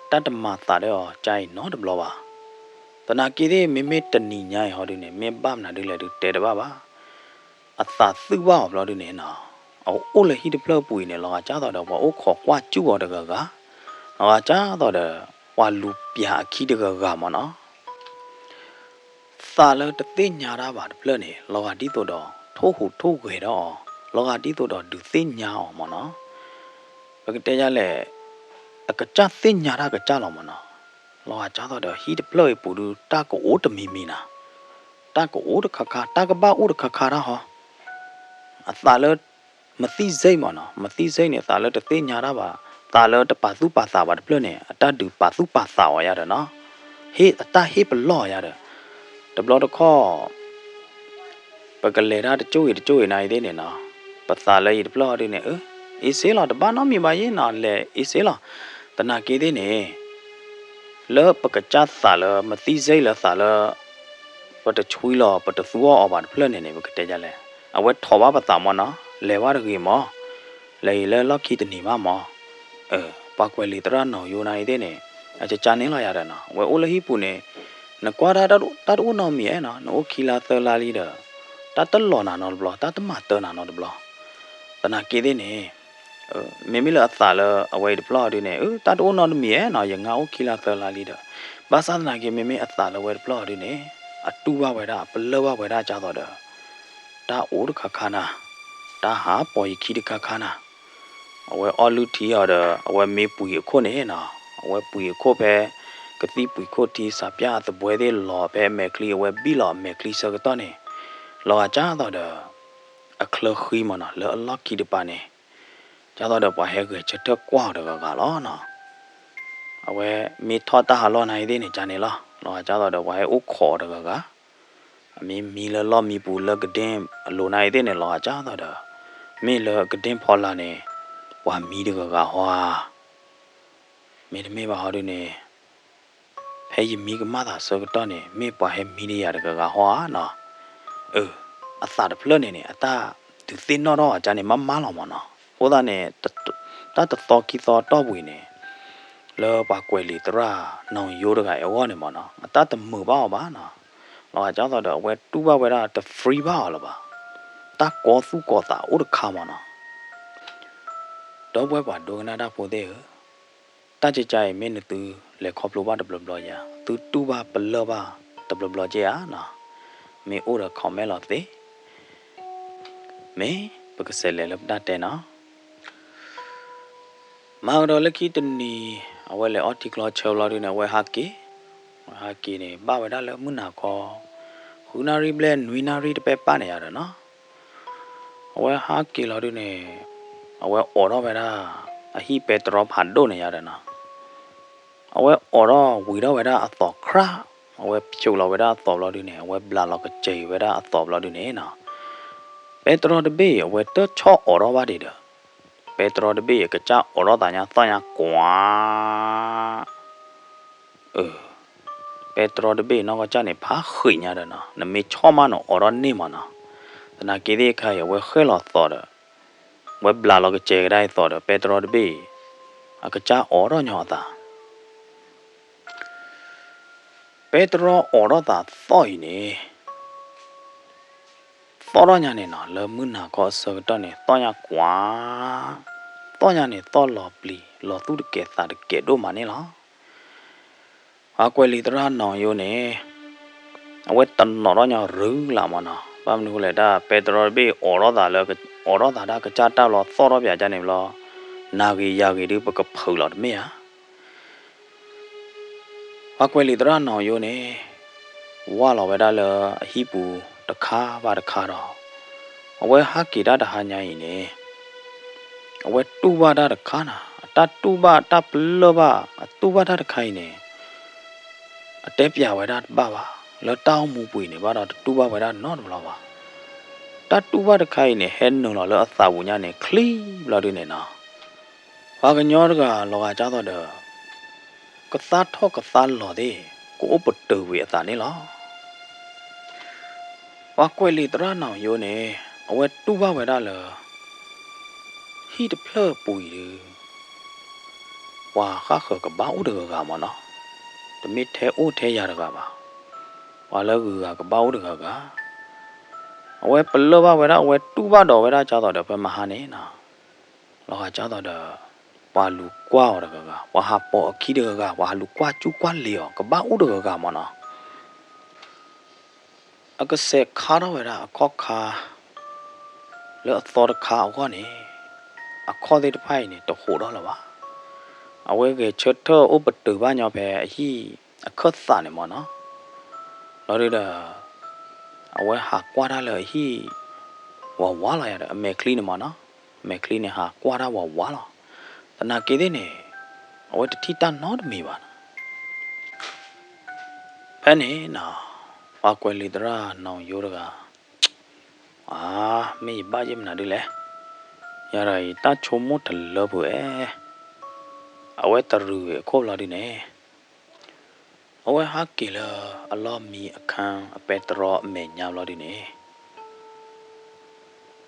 တၢ်တမၤသးဒီးအီၤကါအံၤနီတဘျီဘၣ်. သနာ်က့သ့ၣ် မ့မ့ၢ်တနံၤညါအံၤဟီဒုန့ၣ် မ့ၢ်ဘၣ်မနုၤဒ်လဲၣ်ဒုးတဲတဘၣ်ဘၣ်. အသးသုၣ်ဘၣ်အီၤဘျီဒုန့ၣ်နီၤ, အအိၣ်လၢဟံၣ်တဖျၢၣ်အပူၤအံၤန့ၣ် လီၤဂာ်ကၢ်သိးဒီးပှၤအိၣ်ခိးကွၢ်စူၣ်အီၤတဂၤဂၤ, လီၤဂာ်ကၢ်သိးဒီး ပှၤလူၤပျၢၤအခံတဂၤဂၤမ့ၢ်နီၤ. သးလၢတသ့ၣ်ညါတၢ်ဘၣ်တဖျၢၣ်န့ၣ် လီၤဂာ်ဒ်သိးဒီး ထိၣ်ဟူးထိၣ်ဂဲၤဒီးအီၤ, လီၤဂာ်ဒ်သိးဒီးဒုးသ့ၣ်ညါအီၤမ့ၢ်နီၤ. ပကတဲယလဲၣ်, အကစၢ်သ့ၣ်ညါတၢ်ကစၢ်လီၤမ့ၢ်နီၤ. လီၤဂာ်ကၢ်သိးဒီးဟံၣ်တဖျၢၣ်အံၤပူၤဒုး တၢ်ကအိၣ်တမံၤမံၤနၤ, တၢ်ကအိၣ်တခါခါ, တၢ်ကဘၣ်အိၣ်တခါခါတၢ်ဟီ. အသးလၢ မသံၣ်စ့ၣ်မ့ၢ်နီၤ, မသံၣ်စ့ၣ်န့ၣ် သးလၢတသ့ၣ်ညါတၢ်ဘၣ်, သးလၢတပာ်သူၣ်ပာ်သးဘၣ်တဖျၢၣ်န့ၣ် အတၢ်ဒုးပာ်သူၣ်ပာ်သးအီၤယါဒီးနီၤ, ဟ့ၣ်အတၢ်ဟ့ၣ်ပလီၢ်အီၤယါဒီး, တဘျီတခီၣ် ပကလဲၤတၢ်တကၠိၣ်ဂ့ၤတကၠိၣ်ဂ့ၤနၤအံၤသ့ၣ်န့ၣ်နီၤ, ပသးလၢအံၤတဖျၢၣ်အီၤဒုန့ၣ် အ့ၣ်စ့လီၤ, တဘၣ်နီတမံၤဘၣ်ယဲနီၤ, လဲၤအ့ၣ်စ့လီၤ. သနာ်က့သ့ၣ်န့ၣ် လၢပကစၢ်သးလၢမသံၣ်စ့ၣ်လၢသးလၢ ပတဆွံလီၤ ပတသူအီၣ်အီၤဘၣ်တဖျၢၣ်န့ၣ်န့ၣ် ပကတဲယလဲၣ်, အဝဲထိးဘၣ်ပသးမ့ၢ်နီၤ, လဲၤဘၣ်တဂ့ၤမ့ၢ်, လဲၤအံၤလၢလီၢ်ခံတနံၤဘၣ်မ့ၢ်. ပှၤကွဲးလံာ်သရၣ်နီၢ်ယိနၤအံၤသ့ၣ်န့ၣ် အကကါန့ၣ်လီၤယါဒီးနီၤ, အဝဲအိၣ်လၢဟံၣ်ပူၤန့ၣ် နကွၢ်တၢ်တအိၣ်နီတမံၤဧါနီၤ, နအိၣ်ခံလါသၢလါလံဒီး တၢ်တလီၤနၤနီတဘျီ, တၢ်တမၤတၢ်နၤနီတဘျီ. သနာ်က့သ့ၣ်န့ၣ် မ့မ့ၢ်လၢအသးလၢအဝဲအံၤတဖျၢၣ်အီၤဒုန့ၣ် အၢ တၢ်တအိၣ်နီတမံၤဧါနီၤ, ယငါအိၣ်ခံလါသၢလါလံဒီး, ဘၣ်ဆၣ်သနာ်က့ မ့မ့ၢ်အသးလၢအဝဲတဖျၢၣ်အီၤဒုန့ၣ် အတူၢ်ဘၣ်ဝဲဒၣ် အပလၢၢ်ဘၣ်ဝဲဒၣ်ကၢ်သိးဒီး တၢ်အိၣ်တခါခါနၤ, တၢ်ဟးပိာ်ယခံတခါခါနၤ, အဝဲအီၣ်လုၢ်ထံအီၤဒီး အဝဲမ့ၢ်ပှံၤအခိၣ်န့ၣ်နီၤ, အဝဲပှံၤအခိၣ်ဖဲ ကသံၣ်ပှံၤခိၣ်ထံ စးပၠၣ်အသဘှဲသ့ၣ်လီၤဖဲအမဲာ်ချံ အဝဲဘံၣ်လီၤအမဲာ်ချံဆၢကတီၢ်န့ၣ်, လီၤဂာ်ကၢ်သိးဒီး အချၢဃံမ့ၢ်နီၤ လၢအလီၢ်ခံတပၤန့ၣ်, ကၢ်သိးဒီးပှၤဟဲဂဲၤဆၢထၢၣ်ကွၢ်အီၤတဂၤဂၤလီၤနီၤ. အဝဲမ့ၢ်ထီၣ်တၢ်ဟးလီၢ်နၤအံၤသ့ၣ်န့ၣ် ကန့ၣ်လီၤ, လီၤဂာ်ကၢ်သိးဒီးပှၤဟဲအိၣ်ခိးအီၤတဂၤဂၤ, အမ့ၢ်မံလၢလီၢ်မံပူၤလၢကဒ့အလိၤနၤအံၤသ့ၣ်န့ၣ် လီၤဂာ်ကၢ်သိးဒီး မ့ၢ်လၢကဒ့ဖီလာ်န့ၣ် ပှၤမံတဂၤဂၤဟီဧါ. မ့တမ့ၢ်ဘၣ်ဟီဒုန့ၣ် ဖဲယမံကမၣ်သးဆၢကတီၢ်န့ၣ် မ့ၢ်ပှၤဟဲမံဒီးယၤတဂၤဂၤဟီဧါနီၤ. အၢ အသးတဖျၢၣ်န့ၣ်န့ၣ် အတၢ်ဒုးသ့ၣ်နီၣ်ထီၣ်အီၤကန့ၣ် မးမးလီၤမ့ၢ်နီၤ. အဃိသတးန့ၣ် တၢ်တသီခံသီတီၢ်ပူၤအံၤန့ၣ် လၢပှၤကွဲးလံာ်သရၣ်နီၢ်ယိတဂၤအဂီၢ်န့ၣ်မ့ၢ်နီၤ အတၢ်တမုာ်ဘၣ်အီၤဘၣ်နီၤ. လီၤဂာ်ကၢ်သိးဒီးအဝဲတူၢ်ဘၣ်ဝဲဒၣ်တ free ဘၣ်အီၤလၢၤဘၣ်. တၢ်ကီသူၣ်ကီသးအိၣ်တခါမ့ၢ်နီၤ. ဒီပုၢ်ဝဲၢ်ပှၤဒိကနၣ်တၢ်ဖိသ့ၣ်ဧၢ, တၢ်ကကါအံၤမ့ၢ်နသုလဲၤခီဖျိဘၣ်တဘျီဘျီဧါ, သုတူၢ်ဘၣ်ပလၢၢ်ဘၣ်တဘျီဘျီက့ဧါနီၤ. မ့ၢ်အိၣ်ဒီး comment လီၤသ့, မ့ၢ်ပကစးလဲၤလၢပတၢ်တဲနီၤ. မၤကဒီးလၢခံတနံၤ အဝဲလဲၤအီထံကျီဆၢဘျီဒုန့ၣ် အဝဲဟးက့ၤ, အဝဲဟးက့ၤန့ၣ် ဘၣ်ဝဲဒၣ်လၢမုၢ်နၤခီ ဃုနၣ်ရံၣ်ဘျဲၣ်နွံနၣ်ရံၣ်တပဲပၢ်န့ၣ်ယါဒီးနီၤ. အဝဲဟးက့ၤလီၤဒုန့ၣ် အဝဲအိးထီၣ်ဝဲဒၣ် အဟံၣ်ပဲတြီဖးဒိၣ်န့ၣ်ယါဒီးနီၤ. အဝဲအိးထီၣ်ဝံၤထီၣ်ဝဲဒၣ်အသိးခရး, အဝဲဖျိးလီၤဝဲဒၣ်အသိးဘျီဒုန့ၣ် အဝဲဘျးလီၤကစဲၤဝဲဒၣ်အသိးဘျီဒုန့ၣ်နီၤ, ပဲတြီတဘ့ၣ်အံၤ အဝဲတဆီအိးထီၣ်ဘၣ်ဒံးဒီး, ပဲတြီတဘ့ၣ်အံၤ အကစၢ်အိးထီၣ်သးညါသီၣ်ညါကွၢ် အၢ, ပဲတြီတဘ့ၣ်နီၢ်ကီၢ်စၢ်န့ၣ် ဖးဃံးညါဒီးနီၤ, နမ့ၢ်ဆီၣ်မးန့ၣ်အိးထီၣ်န့ၢ်မးနီၤ, သနာ်က့သ့ၣ်အခါအံၤ အဝဲဃဲၣ်လီၤသိးဒီး, အဝဲဘျးလီၤကစဲၤကဒါအသိးဒီး ပဲတြီတဘ့ၣ်အံၤ အကစၢ်အိးထီၣ်ညီအသး ပဲတြီအိးထီၣ်သးသီၣ်အံၤန့ၣ်, သီၣ်ထီၣ်ညါန့ၣ်နီၤ လၢမုၢ်နၤခီအဆၢကတီၢ်န့ၣ် သီၣ်ညါကွၢ်, သီၣ်ညါန့ၣ် သီၣ်လီၤပျံၤ လီၤသူၣ်တကဲၤသးတကဲၤဒိၣ်မးန့ၣ်လီၤ. ပှၤကွဲးလံာ်သရၣ်နီၣ်ယိန့ၣ် အဝဲတနီၤထီၣ်ညီရုလးမးနီၤ, ဘၣ်မနုၤဃိလဲၣ် တၢ်ပဲတြီတဘ့ၣ်အိးထီၣ်သးလၢ အိးထီၣ်သးတၢ်ကစၢ်တၢ်လီၤသီၣ်ထီၣ်ပၠးကန့ၣ်ဘျီ, နၤဂ့ၤယၤဂ့ၤဒုးပကဖုးလီၤတမ့ၢ်ဧါ. ပှၤကွဲးလံာ်သရၣ်နီၣ်ယိန့ၣ် ဝၢ်လီၤဝဲဒၣ်လၢအဟံၣ်ပူၤတခါဘၣ်တခါဒီး, အဝဲဟးက့ၤတၢ်တဟါညါအံၤန့ၣ်, အဝဲတူၢ်ဘၣ်တၢ်တခါနီၤ, အတၢ်တူၢ်ဘၣ်တၢ်ပလၢၢ်ဘၣ် အတူၢ်ဘၣ်တၢ်တခါအံၤန့ၣ် အတဲပၠးဝဲဒၣ်တဘၣ်ဘၣ်, လၢတၢ်အိၣ်မူပူၤအံၤန့ၣ် ဘၣ်ဒီးတတူၢ်ဘၣ်ဝဲဒၣ်နီတဘျီဘၣ်. တၢ်တူၢ်ဘၣ်တခါအံၤန့ၣ် ဟဲနုာ်လီၤလၢအသးပူၤညါန့ၣ် ချံဘျီဒုန့ၣ်နီၤ, ပှၤကညီတဂၤလီၤဂာ်ကၢ်သိးဒီး ကသါထီၣ်ကသါလီၤသ့ၣ် ကအိၣ်ပတုာ်ကွံာ်အသးန့ၣ်လီၤ. ပှၤကွဲးလံာ်သရၣ်နီၣ်ယိန့ၣ် အဝဲတူၢ်ဘၣ်ဝဲဒၣ်လၢ ဟံၣ်တဖျၢၣ်ပူၤအံၤဒုး ပှၤဃၣ်ဃၢၤကဘၣ်အိၣ်တဂၤဂၤမးနီၤ, တမ့ၢ်ထဲအိၣ်ထဲယၤတဂၤဘၣ်, ပှၤလၢဂုၤဂၤကဘၣ်အိၣ်တဂၤဂၤ, အဝဲပလၢၢ်ဘၣ်ဝဲဒၣ် အဝဲတူၢ်ဘၣ်ဒီးဝဲဒၣ်ကၢ်သိးဒီး ဖဲမဟါန့ၣ်နီၤ, လီၤဂာ်ကၢ်သိးဒီး ပှၤလူၤကွၢ်အီၤတဂၤဂၤ, ပှၤဟးပိာ်အခံတဂၤဂၤ, ပှၤဟးလူၤကွၢ်ကူကွၢ်လံၤအီၤ ကဘၣ်အိၣ်တဂၤဂၤမးနီၤ. အကစဲးခါထီၣ်ဝဲဒၣ်အခီၣ်ခါ လၢအသီတခါအဂီၢ်န့ၣ်, အခီၣ်သ့ၣ်တဖၣ်အံၤန့ၣ် တဟိးထီၣ်လၢၤဘၣ်. အဝဲဂဲၤဆၢထၢၣ်အိၣ်ပတုာ်ဘၣ်ညီဖဲအဟံၣ်အခၢၣ်သးန့ၣ်မးနီၤ. လီၤဒုဒီး အဝဲဟးကွၢ်တၢ်လၢအဟံၣ် ဝးဝးလီၤယၤဒီး အမဲာ်ချံန့ၣ်မးနီၤ, အမဲာ်ချံန့ၣ်ဟးကွၢ်တၢ်ဝးဝးလီၤ. သနာ်က့သ့ၣ်န့ၣ် အဝဲတထံၣ်တၢ်နီတမံၤဘၣ်နီၤ. ဖဲန့ၣ်နီၤ, ပှၤကွဲးလံာ်သရၣ်နီၣ်ယိတဂၤ, အါ, မ့ၢ်ယဘၣ်ယဲၢ်မနုၤဒ်လဲၣ်, ယၤဒီးအံၤတၢ်ဆိကမိၣ်တလၢပှဲၤ, အဝဲတရူးဝံၤအခိၣ်ဘျီဒုန့ၣ် အဝဲဟးက့ၤလၢအလီၢ်မံအခါ အပဲတြီအမဲာ်ညါဘျီဒုန့ၣ်,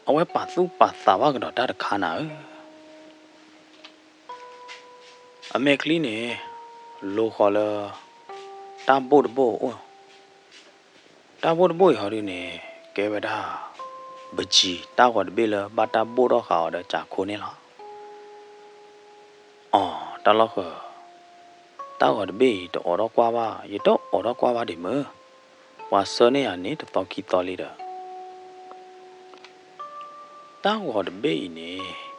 အဝဲပာ်သူၣ်ပာ်သးဘၣ်ကဒီးတၢ်တခါနၤဧၢ, အမဲာ်ချံန့ၣ် လိၤဃီၤလၢ တၢ်ဘိၣ်တဘိၣ်အအိၣ်, တၢ်ဘိၣ်တဘိၣ်အံၤဟီဒုန့ၣ် ကဲဝဲဒၣ် ပစံၤ တၢ်ဂီၤတဘ့ၣ်လၢဘၣ်တၢ်ဘိၣ်ထီၣ်ဃာ်အီၤဒီးကၠးခိၣ်န့ၣ်လီၤ. အီၤ, တၢ်လီၢ်ဃၢၤ, တၢ်ဂီၤတဘ့ၣ်အံၤတအိးထီၣ်ကွၢ်ဘၣ်, ယတအိးထီၣ်ကွၢ်ဘၣ်ဒံးမ့ၢ်, ပှၤဆှၢန့ၢ်ယၤန့ၣ်တသီခံသီလံဒီး တၢ်ဂီၤတဘ့ၣ်အံၤန့ၣ်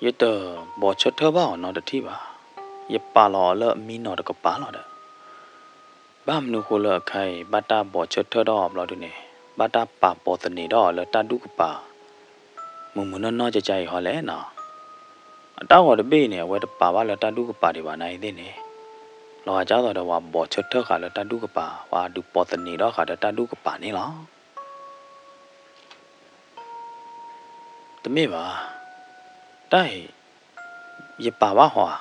ယတဘီးဆၢထၢၣ်ဘၣ်အီၤနီတထံၣ်ဘၣ်. ယပာ်လီၤအီၤလၢအမံနီၤတကပၤလီၤဒီး, ဘၣ်မနုၤဃိလၢအခါအံၤ ဘၣ်တၢ်ဘီးဆၢထၢၣ်ထီၣ်အီၤဘျီဒုန့ၣ် ဘၣ်တၢ်ပာ်ပိာ်သန့ၤထီၣ်အီၤလၢတၢ်ဒူၣ်ကပၤ မုၢ်မုၢ်နီၢ်နီၢ်ကကါအံၤဟီလဲၣ်နီၤ. အတၢ်ဂီၤတဘ့ၣ်အံၤန့ၣ် အဝဲတပာ်ဘၣ်လၢတၢ်ဒူၣ်ကပၤဒံးဘၣ်နၤအံၤသ့ၣ်န့ၣ်, လီၤဂာ်ကၢ်သိးဒီးပှၤဘီးဆၢထၢၣ်ဃာ်လၢတၢ်ဒူၣ်ကပၤ ပှၤဒုးပိာ်သန့ၤထီၣ်ဃာ်ဒီးတၢ်ဒူၣ်ကပၤန့ၣ်လီၤ. တမ့ၢ်ဘၣ်, တၢ်အံၤ ယပာ်ဘၣ်ဟီဧါ,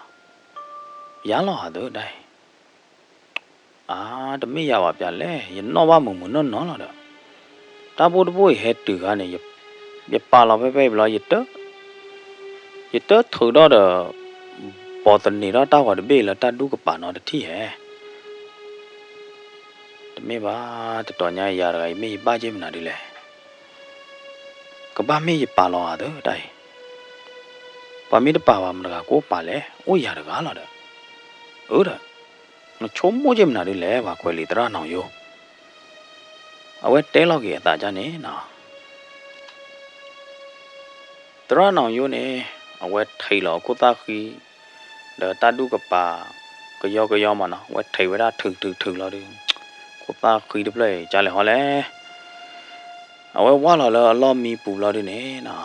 ယၤလီၤဧါသၢတၢ်အံၤ, အါ, တမ့ၢ်ယၤဘၣ်ပျၢ်လဲၣ်, ယနီၣ်ဘၣ်မုၢ်မုၢ်နီၢ်နီၢ်လီၤဒီး, တၢ်ဘိၣ်တဘိၣ်အံၤဟဲတုၤခါန့ၣ် ယပာ်လီၤဖဲဖဲအံၤဘျီ ယတ, ယတထုးထီၣ်ဒီး ပိာ်သန့ၤထီၣ်တၢ်ဂီၤတဘ့ၣ်အံၤလၢတၢ်ဒူၣ်ကပၤနီတထံၣ်ဧါ. တမ့ၢ်ဘၣ်, တတီၤညါယၤတဂၤအံၤ မ့ၢ်ယဘၣ်က့ၢ်မနုၤဒ်လဲၣ်. ကဘၣ်မ့ၢ်ယပာ်လီၤဧါသၢတၢ်အံၤ, ပှၤမ့ၢ်တပာ်ဘၣ်မတၤတဂၤကအိၣ်ပာ်လဲၣ်, အိၣ်ယၤတဂၤလီၤဒီး, အၢဒီး, နဆိကမိၣ်က့ၢ်မနုၤဒ်လဲၣ် ပှၤကွဲးလံာ်သရၣ်နီၣ်ယိ, အဝဲတဲလီၤက့ၤအသးဒ်န့ၣ်နီၤ. သရၣ်နီၣ်ယိန့ၣ် အဝဲထံးလီၤအခိၣ်သၣ်ဃံ ဒီးတၢ်ဒူၣ်ကပၤ ကယီကယီမးနီၤ, အဝဲထံးဝဲဒၣ်ထုးထုးထုးလီၤဒီး ခိၣ်သၣ်ဃံတဖျၢၣ်အံၤ ကလဲၤဟီလဲၣ်. အဝဲဝၢ်လီၤလၢအလီၢ်မံပူၤဘျီဒုန့ၣ်နီၤ,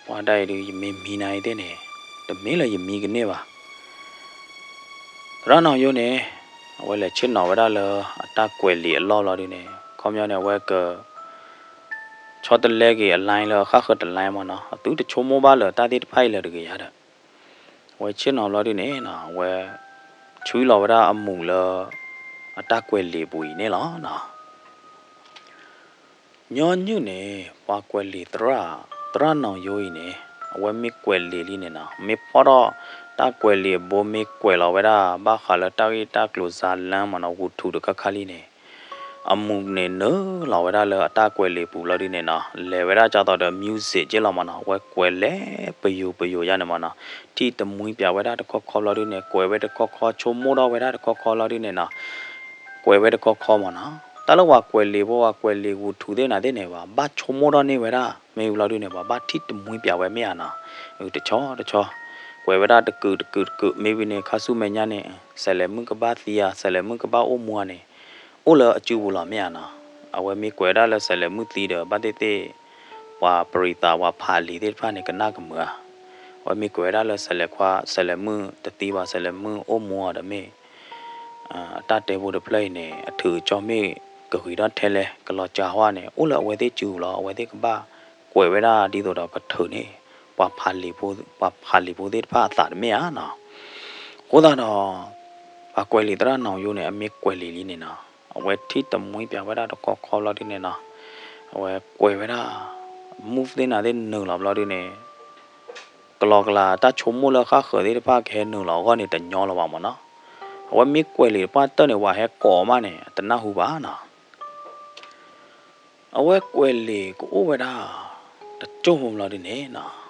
ပှၤဒၣ်အံၤဒုး ယမ့ၢ်မံနၤအံၤသ့ၣ်န့ၣ် တမ့ၢ်လၢယမံကန့ၢ်ဘၣ်. သရၣ်နီၣ်ယိန့ၣ် အဝဲလဲၤဆ့ၣ်နီၤဝဲဒၣ်လၢအတၢ်ကွဲးလံာ်အလီၢ်လီၤဒုန့ၣ် ခီပညီန့ၣ် အဝဲက ဆီတလဲက့ၤအ line လၢအဃၣ်ဃၢၤတ line မ့ၢ်နီၤ, အသုတဆိကမိၣ်ဘၣ်လၢၤတၢ်သ့ၣ်တဖၣ်အံၤလၢၤတဂ့ၤယၤဒီး အဝဲဆ့ၣ်နီၤလီၤဒုန့ၣ်နီၤ အဝဲ ဆှံလီၤဝဲဒၣ်အမူးလၢ အတၢ်ကွဲးလံာ်ပူၤအံၤန့ၣ်လီၤနီၤ. ညီနုၢ်န့ၣ် ပှၤကွဲးလံာ်သရၣ်, သရၣ်နီၣ်ယိအံၤန့ၣ် အဝဲမ့ၢ်ကွဲးလံာ်လံန့ၣ်နီၤ, မ့ၢ်ဖီၣ်ထီၣ်တၢ်ကွဲးလံာ်အဘိ မ့ၢ်ကွဲးလီၤဝဲဒၣ် ဘၣ်ဃးလၢတၢ်ဂ့ၢ်တၢ်ကျိၤ ဇာတ်လမ်း မ့ၢ်နီၤ, ဂူာ်ထူးတခါခါလံန့ၣ် အမူးန့ၣ်နုာ်လီၤဝဲဒၣ်လၢအတၢ်ကွဲးလံာ်ပူၤလီၤဒုန့ၣ်နီၤ, လဲၤဝဲဒၣ်ကၢ်သိးဒီး music က့လီၤမ့ၢ်နီၤ, အဝဲကွဲးလဲၤပယိၤပယိၤယါန့ၣ်မ့ၢ်နီၤ, ထံၣ်တမှံပၠးဝဲဒၣ်တခီခီလီၤဒုန့ၣ် ကွဲးဝဲတခီခီ, ဆိကမိၣ်ထီၣ်ဝဲဒၣ်တခီခီလီၤဒုန့ၣ်နီၤ ကွဲးဝဲတခီခီမ့ၢ်နီၤ. တၢ်လၢပှၤကွဲးလံာ်ဖိ ပှၤကွဲးလံာ်ဂူာ်ထူးသ့ၣ်နၤသ့ၣ်န့ၣ် ဘၣ်ဆိကမိၣ်ထီၣ်န့ၢ်ဝဲဒၣ် မ့ၢ်ဝံၤလီၤဒုန့ၣ် ပှၤဘၣ်ထံၣ်တမှံပၠးဝဲမ့ၢ်ဧါနီၤ, တဆီတဆီ ကွဲးဝဲဒၣ်တကုာ်တကုာ်တကုာ် မ့ၢ်ဝံၤန့ၣ်ခါဆူမဲာ်ညါန့ၣ် စဲးလဲးမုၣ်ကဘၣ်သံဧါ, စဲးလဲးမုၣ်ကဘၣ်အိၣ်မူဧါန့ၣ် အိၣ်လၢအစုပူၤလီၤမ့ၢ်ဧါနီၤ. အဝဲမ့ၢ်ကွဲးဝဲဒၣ်လၢစဲးလဲးမုၣ်သံဒီး ဘၣ်သ့ၣ်သ့ၣ် ပှၤပရံးသး ပှၤဖးလံာ်သ့ၣ်တဖၣ်န့ၣ် ကနၣ်ကမုာ်ဧါ. အဝဲမ့ၢ်ကွဲးဝဲဒၣ်လၢစဲးလဲးခွါ စဲးလဲးမုၣ်တသံဘၣ် စဲးလဲးမုၣ်အိၣ်မူအီၤဒီးမ့ၢ် အတၢ်တဲဖိတဖျၢၣ်အံၤန့ၣ် အထုးအကၠီမ့ၢ်ကဂ့ၤထီၣ်ထဲလဲၣ် ကလီၤစှၤဟီန့ၣ် အိၣ်လၢအဝဲသ့ၣ်စုပူၤလီၤ. အဝဲသ့ၣ်ကဘၣ်ကွဲးဝဲဒၣ်ဒ်သိးဒီးကထုးန့ၢ် ပှၤဖးလံာ်ဖိသ့ၣ်တဖၣ်အသးတမ့ၢ်ဧါနီၤ. အဃိသတးဒီး ပှၤကွဲးလံာ်သရၣ်နီၣ်ယိန့ၣ် အမ့ၢ်ကွဲးလံာ်လံန့ၣ်နီၤ အဝဲထံၣ်တမှံပၠးဝဲဒၣ်တခီခီလီၤဒုန့ၣ်နီၤ အဝဲကွဲးဝဲဒၣ် move သ့ၣ်နၤသ့ၣ်နုာ်လီၤဘျီဒုန့ၣ် ကလီကလၤတၢ်ဆိကမိၣ်လၢဃၣ်ဃၢၤသ့ၣ်တဖၣ်ကဟဲနုာ်လီၤအဂီၢ်န့ၣ် တညီလၢၤဘၣ်မ့ၢ်နီၤ. အဝဲမ့ၢ်ကွဲးလံာ်တပှၢ်တၢၢ်န့ၣ် ပှၤဟဲကိးမးန့ၣ် တနၢ်ဟူဘၣ်နီၤ. အဝဲကွဲးလံာ်ကအိၣ်ဝဲဒၣ် တကၠိၢ်ဖိဘျီဒုန့ၣ်နီၤ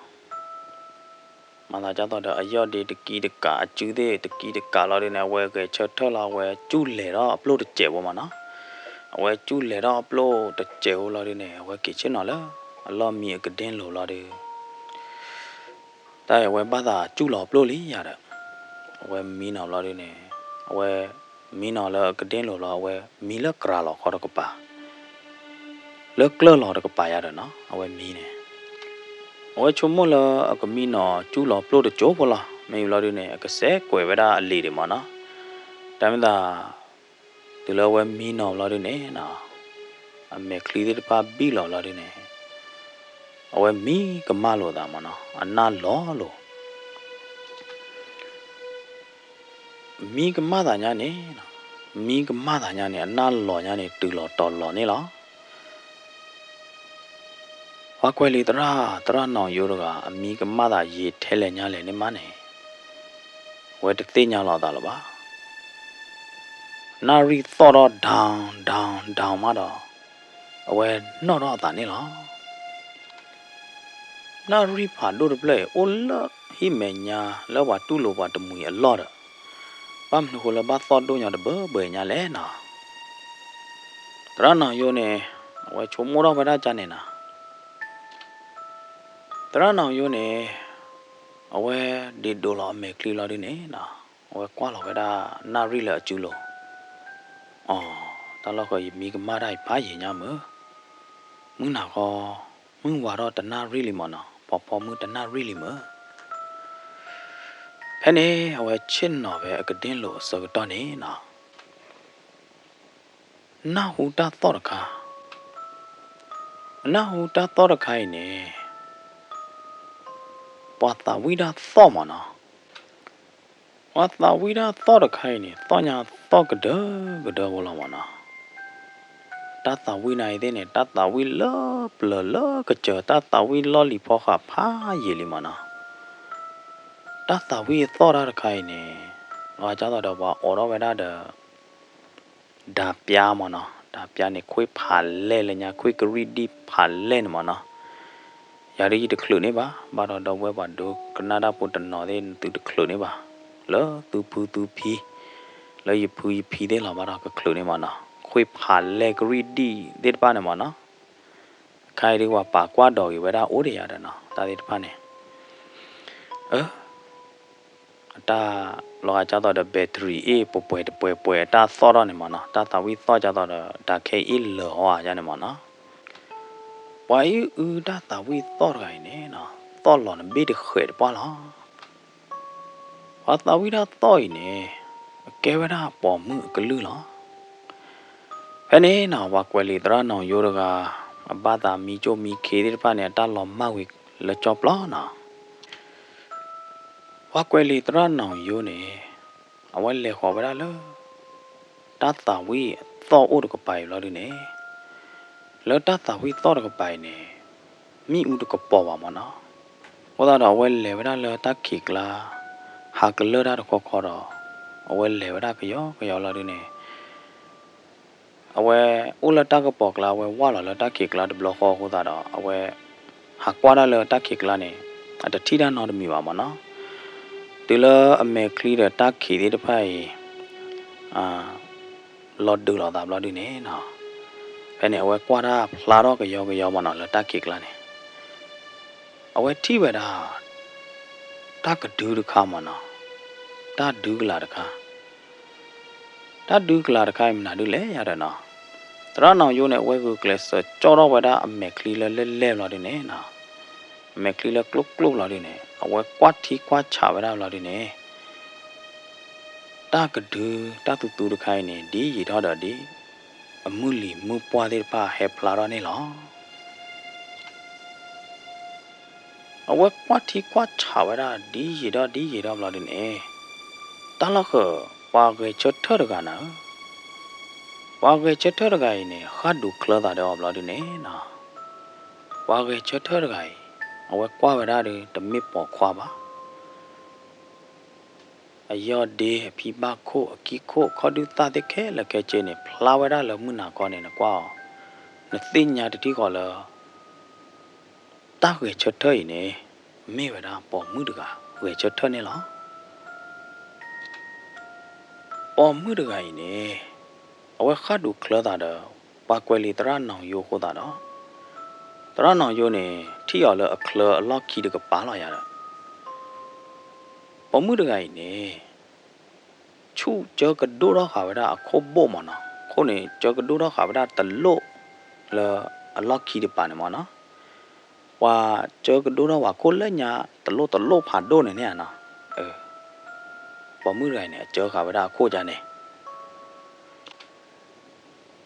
မၤသးဒ်သိးဒီး အယီၢ်ဒ့တကံတကး အစုသ့ၣ်တကံတကး လီၤဒုန့ၣ် အဝဲဂဲၤဆၢထၢၣ်လီၤ အဝဲကူၣ်လဲၤထီၣ်အပျိၢ်တစဲးဖိမ့ၢ်နီၤ. အဝဲကူၣ်လဲၤထီၣ်အပျိၢ်တစဲးဖိလီၤဒုန့ၣ် အဝဲက့ၤဆ့ၣ်နီၤလၢ အလီၢ်မံအကဒ့လိၤလီၤဒု တၢ်အံၤအဝဲဘၣ်သးကူၣ်လီၤပျိၢ်လံယၤဒီး အဝဲမံနီၤဘျီဒုန့ၣ် အဝဲမံနီၤလၢအကဒ့လိၤလီၤ အဝဲမံလၢကြၤလီၤခီတကပၤ လၢကျၢၢ်လီၤတကပၤယၤဒီးနီၤ အဝဲမံန့ၣ် အဝဲဆိကမိၣ်လၢအကမံနီၤကူၣ်လီၤပျိၢ်တကၠိၢ်ဖိလီၤ. မ့ၢ်ဝံၤလီၤဒုန့ၣ် အကစဲးကွဲးဝဲဒၣ်အလံာ်ဒံးမ့ၢ်နီၤ. တၢ်မ့ၢ်သး တုၤလၢအဝဲမံနီၤဘျီဒုန့ၣ်နီၤ အမဲာ်ချံသ့ၣ်တဖၣ်ဘံၣ်လီၤဘျီဒုန့ၣ် အဝဲမံကမၣ်လိာ်သးမ့ၢ်နီၤ အနၢ်လီၤလိၤ မံကမၣ်သးညါန့ၣ်, မံကမၣ်သးညါန့ၣ် အနၢ်လီၤညါန့ၣ် တုၤလီၤတီၤလီၤန့ၣ်လီၤ. ပှၤကွဲးလံာ်သရၣ်, သရၣ်နီၣ်ယိတဂၤ အမံကမၣ်သးယံာ်ထဲလဲၣ်ညါလဲၣ်န့ၣ်မးန့ၣ် အဝဲတသ့ၣ်ညါလီၤအသးလၢၤဘၣ်. နၣ်ရံၣ်သီၣ်ထီၣ် down down down မးဒီး အဝဲနီၣ်ထီၣ်အသးန့ၣ်လီၤ. နၣ်ရံၣ်ဖးဒိၣ်တဖျၢၣ်အံၤ အိၣ်လၢဟံၣ်မဲာ်ညါလၢပှၤတူၢ်လိာ်ပှၤတမှံၤအလီၢ်ဒီး ဘၣ်မနုၤဃိလၢဘၣ်သီၣ်ဒိၣ်ညါတဘၢဘၢညါလဲၣ်နီၤ. သရၣ်နီၣ်ယိန့ၣ် အဝဲဆိကမိၣ်ထီၣ်ဝဲဒၣ်ကန့ၣ်နီၤ. သရၣ်နီၣ်ယိန့ၣ် အဝဲဒ့ဒိးလီၤအမဲာ်ချံလီၤဒုန့ၣ်နီၤ အဝဲကွၢ်လီၤဝဲဒၣ်နၣ်ရံၣ်လၢအစုလိၤ, အီ, တၢ်လီၢ်ဃီယမံကမၣ်တၢ်အံၤဖးယံာ်ညါမုၢ်, မုၢ်နၤဃီ မုၢ်ဝါထီၣ်တနၣ်ရံၣ်လံမ့ၢ်နီၤ, ဖီဖီမုၢ်တနၣ်ရံၣ်လံမုၢ်. ဖဲန့ၣ် အဝဲဆ့ၣ်နီၤဖဲအကဒ့လိၤအဆၢကတီၢ်န့ၣ်နီၤ နၢ်ဟူတၢ်သီၣ်တခါ, အနၢ်ဟူတၢ်သီၣ်တခါအံၤန့ၣ် ပှၤသးဝံၣ်တၢ်သီၣ်မ့ၢ်နီၤ, ပှၤသးဝံၣ်တၢ်သီၣ်တခါအံၤန့ၣ် သီၣ်ညါသီၣ်ကဒၢကဒၢဖိလီၤမ့ၢ်နီၤ. တၢ်သးဝံၣ်နၤအံၤသ့ၣ်န့ၣ် တၢ်သးဝံၣ်လၢပျၢၤလၢကစၢၤ တၢ်သးဝံၣ်လီၢ်လံၤဖီဃးဖးယံာ်လံမ့ၢ်နီၤ. တၢ်သးဝံၣ်အသီၣ်တၢ်တခါအံၤန့ၣ် လီၤဂာ်ဒ်သိးဒီးပှၤအိးထီၣ်ဝဲဒၣ်ဒီး ဒၤပျါမ့ၢ်နီၤ, ဒၤပျါန့ၣ် ခွ့ဖးလဲၢ်လၢညါ ခွ့ကရံၣ်ဒံၣ်ဖးလဲၢ်န့ၣ်မ့ၢ်နီၤ. ယၤဒ်ယတချုးန့ၣ်ဘၣ်, ဘၣ်ဒီးဒီပုၢ်ဝဲၢ်ပှၤဒိကနၣ်တၢ်ဖိတနီၤသ့ၣ် သုတချုးန့ၣ်ဘၣ်, လၢသုဖုသုဖံ, လၢယဖုယဖံသ့ၣ်လီၤဘၣ်ဒီးကချုးန့ၣ်မ့ၢ်နီၤ, ခွ့ဖးလဲၢ်ကရံၣ်ဒံၣ်သ့ၣ်တဖၣ်န့ၣ်မ့ၢ်နီၤ. အခါအံၤဒ်ပှၤပာ်ကွၢ်ဒီးဂ့ၤဝဲဒၣ်အိၣ်ဒီးယၤဒီးနီၤ တၢ်သ့ၣ်တဖၣ်န့ၣ် အတၢ်လီၤဂာ်ဒ်သိးဒီး battery အ့ၣ် ပှဲၤပှဲၤတပှဲၤပှဲၤ တၢ်သီၣ်ထီၣ်န့ၣ်မ့ၢ်နီၤ, တၢ်သးဝံၣ်သီၣ်ဒ်သိးဒီး တၢ်ခဲအ့ၣ်လၢာ်ဟီဧါန့ၣ်မ့ၢ်နီၤ. ပှၤအံၤအုတၢ်သးဝံၣ်သီၣ်တဂၤအံၤန့ၣ်နီၤ, သီၣ်လီၤနဘ့ၣ်တဃဲးတပှၢ်လီၤ. ပှၤသးဝံၣ်တၢ်သီၣ်အံၤန့ၣ် ကဲဝဲဒၣ်ပိာ်မုၣ်အကလုၢ်လီၤ. ဖဲန့ၣ်နီၤ ပှၤကွဲးလံာ်သရၣ်နီၢ်ယိတဂၤ အဘၣ်သးမံကၠိၣ်မံခ့သ့ၣ်တဖၣ်န့ၣ် အတၢ်လီၤမၢ်ဝံၤလၢကၠီပျီနီၤ. ပှၤကွဲးလံာ်သရၣ်နီၢ်ယိန့ၣ် အဝဲလဲၤဃီၤဝဲဒၣ်လၢ တၢ်သးဝံၣ်အသီၣ်အိၣ်တကပၤအံၤဘျီဒုန့ၣ်, လၢတၢ်သးဝံၣ်သီၣ်တကပၤအံၤန့ၣ် မ့ၣ်အူတကပီၤဘၣ်မၢ်နီၤ. အဃိသတးဒီးအဝဲလဲၤဝဲဒၣ်လၢတၢ်ခံးကျါ ဟးကလၢၢ်တၢ်တခီခီဒီး အဝဲလဲၤဝဲဒၣ်ကယီကယီလီၤဒုန့ၣ် အဝဲအိၣ်လၢတၢ်ကပီၤကျါ အဝဲဝၢ်လီၤလၢတၢ်ခံးကျါတဘျီဃီအဃိသတးဒီး အဝဲ ဟးကွၢ်တၢ်လၢတၢ်ခံးကျါန့ၣ် အတထံၣ်တၢ်နီတမံၤဘၣ်မၢ်နီၤ. တုၤလၢအမဲာ်ချံဒီးတၢ်ခံးသ့ၣ်တဖၣ်အံၤ လီၤဒုးလိာ်သးဘျီဒုန့ၣ်နီၤ, ဖဲန့ၣ်အဝဲကွၢ်တၢ်ဖျါထီၣ်ကယီကယီမၢ်နီၤ လၢတၢ်ခံးကျါန့ၣ် အဝဲထံၣ်ဝဲဒၣ် တၢ်ကဒုတခါမၢ်နီၤ, တၢ်ဒုကလၤတခါ တၢ်ဒုကလၤတခါအံၤမနုၤဒုလဲၣ်ယၤဒီးနီၤ, သရၣ်နီၢ်ယိန့ၣ် အဝဲဂုာ်ကျဲးစၢးကၠီထီၣ်ဝဲဒၣ်အမဲာ်ချံလၢလဲၣ်လဲၣ်ဘျီဒုန့ၣ်နီၤ, အမဲာ်ချံလၢကျိၣ်ကျိၣ်ဘျီဒုန့ၣ် အဝဲကွၢ်ထံကွၢ်ဆးဝဲဒၣ်ဘျီဒုန့ၣ် တၢ်ကဒုတၢ်သူသူတခါအံၤန့ၣ် ဒ်ယံာ်ထီၣ်ဒီးဒ် အမုၢ်လံၤမုၢ်ပှၢ်သ့ၣ်တဖၣ်ဟဲဖျါထီၣ်န့ၣ်လီၤ. အဝဲကွၢ်ထံကွၢ်ဆးဝဲဒၣ်ဒ်ယံာ်ထီၣ်ဒ်ယံာ်ထီၣ်ဘျီဒုန့ၣ်, တၢ်လီၢ်ဃၢၤ ပှၤဂဲၤဆၢထၢၣ်တဂၤနၤဧၢ, ပှၤဂဲၤဆၢထၢၣ်တဂၤအံၤန့ၣ် ဃၣ်ဒူးချၢသးဒီးအီၤဘျီဒုန့ၣ်နီၤ, ပှၤဂဲၤဆၢထၢၣ်တဂၤအံၤ အဝဲကွၢ်ဝဲဒၣ်ဒီးတမ့ၢ်ပိာ်ခွါဘၣ် အယီၢ်ဒ့ အဖံဘၣ်ခိၣ် အကံၢ်ခိၣ် ခီၣ်ဒုၣ်သၣ်သ့ၣ်ခဲလၢာ်ခဲဆ့န့ၣ် ဖျါဝဲဒၣ်လၢမုၢ်နၤခီန့ၣ် နကွၢ်အီၤ, နသ့ၣ်ညါတထံၣ်ဃီလၢ တၢ်ဂဲၤဆၢထၢၣ်အံၤန့ၣ် မ့ၢ်ဝဲဒၣ်ပိာ်မုၣ်တဂၤဂဲၤဆၢထၢၣ်န့ၣ်လီၤ. ပိာ်မုၣ်တဂၤအံၤန့ၣ် အဝဲဃၣ်ဒူးချၢသးဒီး ပှၤကွဲးလံာ်သရၣ်နီၢ်ယိအဃိသတးဒီး သရၣ်နီၢ်ယိန့ၣ် ထံၣ်အီၤလၢအချၢအလီၢ်ခံတကပၤလီၤယၤဒီး ပိာ်မုၣ်တဂၤအံၤန့ၣ် ဆူၣ်ကၢကဒိၣ်ထီၣ်ဃာ်ဝဲဒၣ်အခိၣ်ဘိၣ်မၢ်နီၤ, ခိၣ်န့ၣ် ကၢကဒိၣ်ထီၣ်ဃာ်ဝဲဒၣ်တလိၣ် လၢအလီၢ်ခံတကပၤန့ၣ်မၢ်နီၤ, ပှၤကၢကဒိၣ်ထီၣ်ပှၤခိၣ်လၢညါတလိၣ်တလိၣ်ဖးဒိၣ်န့ၣ်န့ၣ်နီၤ, ပိာ်မုၣ်တဂၤအံၤန့ၣ် အကၢဃာ်ဝဲဒၣ်အခိၣ်ကန့ၣ်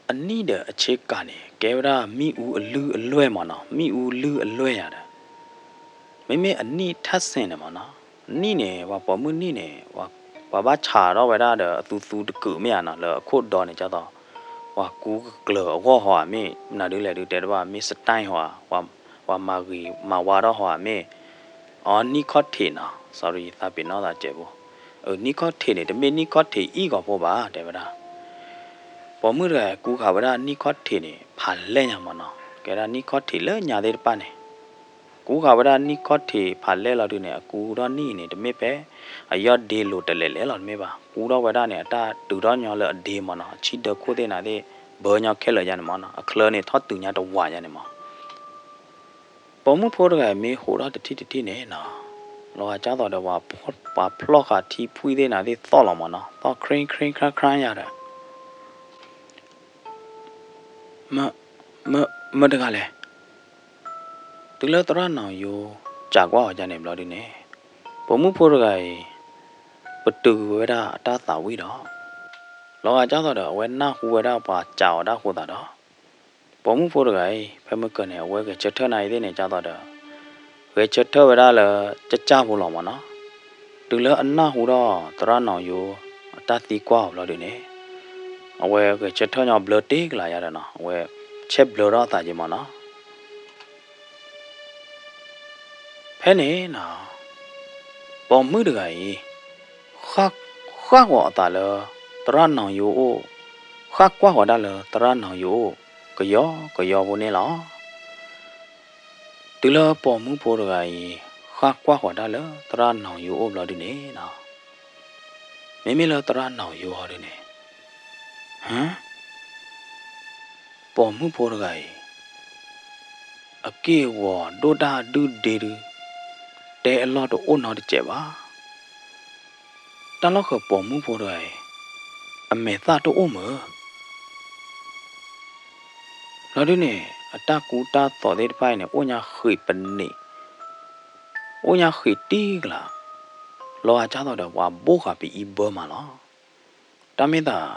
အနံၣ်ဒီးအဆ့ကၤန့ၣ် ကဲဝဲဒၣ်မ့ၣ်အူအလုၢ်အလွဲၢ်မၢ်နီၤ, မ့ၣ်အူလုၢ်အလွဲၢ်ယၤဒီး မ့မ့ၢ်အနံၣ်ထၣ်စ့ၣ်န့ၣ်မၢ်နီၤ, အနံၣ်န့ၣ် ပှၤပိာ်မုၣ်နံၣ်န့ၣ် ပှၤဘၣ်ဆးထီၣ်ဝဲဒၣ်ဒီးအသူသူတကုးမ့ၢ်ဧါနီၤ, လၢအခိၣ်ဒီန့ၣ် ကၠီသီး ပှၤကူကကျၢၤအဂီၢ်ဟီဧါမ့ၢ် နၤဒုးလဲၤဒုးတဲတဘၣ် မ့ၢ် style ဟီဧါ, ပှၤမၤဂ့ၤမၤဝါထီၣ်ဟီဧါမ့ၢ်, အီ နံၣ်ခီၣ်ထံးနီၤ, sorry သးပ့ၤနီၣ်သးစဲးဖိ, နံၣ်ခီၣ်ထံးန့ၣ် တမ့ၢ်နံၣ်ခီၣ်ထံးအံၣ်ကီၢ်ဖိဘၣ် တဲဝဲဒၣ် ပိာ်မုၣ်တဂၤကူဃာ်ဝဲဒၣ်နံၣ်ခီၣ်ထံးန့ၣ် ဖးလဲၢ်ညါမၢ်နီၤ, ကဲဒၣ်နံၣ်ခီၣ်ထံးလၢညါသ့ၣ်တဖၣ်န့ၣ် ကူဃာ်ဝဲဒၣ်နံၣ်ခီၣ်ထံးဖးလဲၢ်လီၤဒုန့ၣ် အကူထီၣ်နံၣ်န့ၣ် တမ့ၢ်ဖဲ အယီၢ်ဒ့လိၤတလဲၤလဲၤလီၤတမ့ၢ်ဘၣ်, ကူထီၣ်ဝဲဒၣ်န့ၣ် အတၢ်တုၤထီၣ်ညီလၢအဒ့မၢ်နီၤ, အဆံဒၢခိၣ်သ့ၣ်နၤသ့ၣ် ဘၢညီခဲလၢာ်ယါန့ၣ်မၢ်နီၤ, အချၢန့ၣ်ထီၣ်တုၤညါတဝးယါန့ၣ်မၢ် ပိာ်မုၣ်ဖိတဂၤအံၤမ့ၢ်ဟးထီၣ်တထံၣ်တထံၣ်န့ၣ်နီၤ, လီၤဂာ်ကၢ်သိးဒီး ပှၤဖျီၣ်ဃာ်ထံဖှံသ့ၣ်နၤသ့ၣ်သီၣ်လီၤမၢ်နီၤ, သီၣ် ခရံခရံခရံခရံယၤဒီး မ, မ, မတၤတဂၤလဲၣ်. တုၤလၢသရၣ်နီၢ်ယိ စံးကွၢ်အီၤဒ်န့ၣ်ဘျီဒုန့ၣ်, ပိာ်မုၣ်ဖိတဂၤအံၤ ပတုာ်ကွံာ်ဝဲဒၣ်အတၢ်သးဝံၣ်ဒီး လီၤဂာ်ကၢ်သိးဒီး အဝဲနၢ်ဟူဝဲဒၣ်ပှၤစံးအီၤဒၣ်အဃိသတးဒီး ပိာ်မုၣ်ဖိတဂၤအံၤ ဖဲမုၢ်ကၢၤန့ၣ် အဝဲဂဲၤဆၢထၢၣ်နၤအံၤသ့ၣ်န့ၣ် ကၢ်သိးဒီး ဂဲၤဆၢထၢၣ်ဝဲဒၣ်လၢ ကၠၢ်ကၠၢ်ဖိလီၤမၢ်နီၤ. တုၤလၢအနၢ်ဟူဒီး သရၣ်နီၢ်ယိ အတၢ်သံကွၢ်အီၤဘျီဒုန့ၣ် အဝဲဂဲၤဆၢထၢၣ်ညီဘျၢတ့ၢ်ကလာ်ယါဒီးနီၤ အဝဲဆဲးဘျၢထီၣ်အသးက့ၤမၢ်နီၤ. ဖဲန့ၣ်နီၤ ပိာ်မုၣ်တဂၤအံၤ ဃၣ်, ဃၣ်ဂီၤအသးလၢ သရၣ်နီၢ်ယိအိၣ်, ဃၣ်ကွၢ်ဃီၤဒၣ်လၢသရၣ်နီၢ်ယိအိၣ် ကယီကယီဖိန့ၣ်လီၤ. တုၤလၢပိာ်မုၣ်ဖိတဂၤအံၤ ဃၣ်ကွၢ်ဃီၤဒၣ်လၢသရၣ်နီၢ်ယိအိၣ်ဘျီဒုန့ၣ်နီၤ မ့မ့ၢ်လၢသရၣ်နီၢ်ယိဟီဒုန့ၣ် ပိာ်မုၣ်ဖိတဂၤအံၤ အက့ၢ်အဂီၤဒိၣ်တၢ်ဒုၣ်ဒ့ဒု တဲအလီၢ်တအိၣ်နီတစဲးဘၣ်. တၢ်လီၢ်ဃၢၤပိာ်မုၣ်ဖိတဂၤအံၤ အမဲာ်သၣ်တအိၣ်မုာ် လီၤဒုန့ၣ် အတၢ်ကူတၢ်သိးသ့ၣ်တဖၣ်အံၤန့ၣ် အိၣ်ညါဃံးပနံး, အိၣ်ညါဃံးတံၢ်ကလာ်, လီၤဂာ်ကၢ်သိးဒီးပှၤဘိးဃာ်ပအံဘၢမးလီၤ. တၢ်မ့ၢ်သး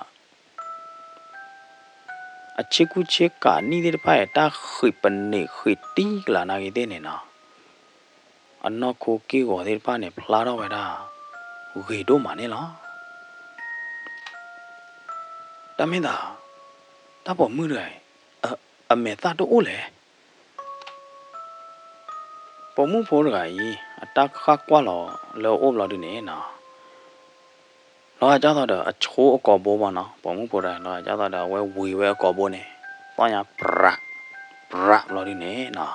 အဆ့ကူဆ့ကၤနံၣ်သ့ၣ်တဖၣ်အံၤ တၢ်ဃ့ၢ်ပနံးဃ့ၢ်တံၢ်ကလးနာ်က့သ့ၣ်န့ၣ်နီၤ, အနီၢ်ခိက့ၢ်ဂီၤသ့ၣ်တဖၣ်န့ၣ် ဖျါထီၣ်ဝဲဒၣ် ဂ့ၤဒိၣ်မးန့ၣ်လီၤ. တၢ်မ့ၢ်သး တၢ်ပိာ်မုၣ်တဂၤအံၤ အမဲာ်သၣ်တအိၣ်လဲၣ်. ပိာ်မုၣ်ဖိတဂၤအံၤ အတၢ်ဃၣ်ကွၢ်လီၤလၢအအိၣ်ဘျီဒုန့ၣ်နီၤ, လီၤဂာ်ဒ်သိးဒီး အဆိအကိာ်ဘိမးနီၤ, ပိာ်မုၣ်ဖိတဂၤ လီၤဂာ်ဒ်သိးဒီး အဝဲဝံၤဝဲအကိာ်ဘိန့ၣ် သီၣ်ညါပြး ပြးဘျီဒုန့ၣ်နီၤ,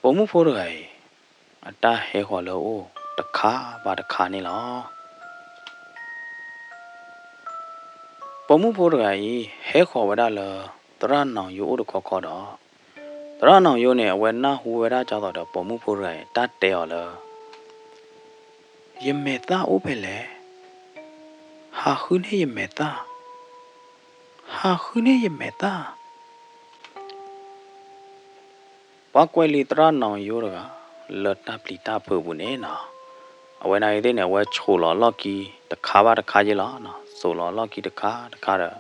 ပိာ်မုၣ်ဖိတဂၤအံၤ အတၢ်ဟဲဃီၤလၢအအိၣ်တခါဘၣ်တခါန့ၣ်လီၤ. ပိာ်မုၣ်ဖိတဂၤအံၤ ဟဲဃီၤဝဲဒၣ်လၢ သရၣ်နီၣ်ယိအိၣ်တခီခီဒီး သရၣ်နီၣ်ယိန့ၣ် အဝဲနၢ်ဟူဝဲဒၣ်ဒ်သိးဒီး ပိာ်မုၣ်ဖိတဂၤအံၤ တၢ်တဲအီၤလၢ ယမဲာ်သၣ်အိၣ်ဖဲလဲၣ်. ဟးဃုန့ၢ်ယမဲာ်သၣ်, ဟးဃုန့ၢ်ယမဲာ်သၣ်. ပှၤကွဲးလံာ်သရၣ်နီၣ်ယိတဂၤ လၢတၢ်ပျံၤတၢ်ဖုးအပူၤန့ၣ်နီၤ, အဝဲနာ်က့သ့ၣ်န့ၣ် အဝဲဆိးလီၤလီၢ်ခံတခါဘၣ်တခါက့လီၤ. ဆိးလီၤလီၢ်ခံတခါတခါဒီး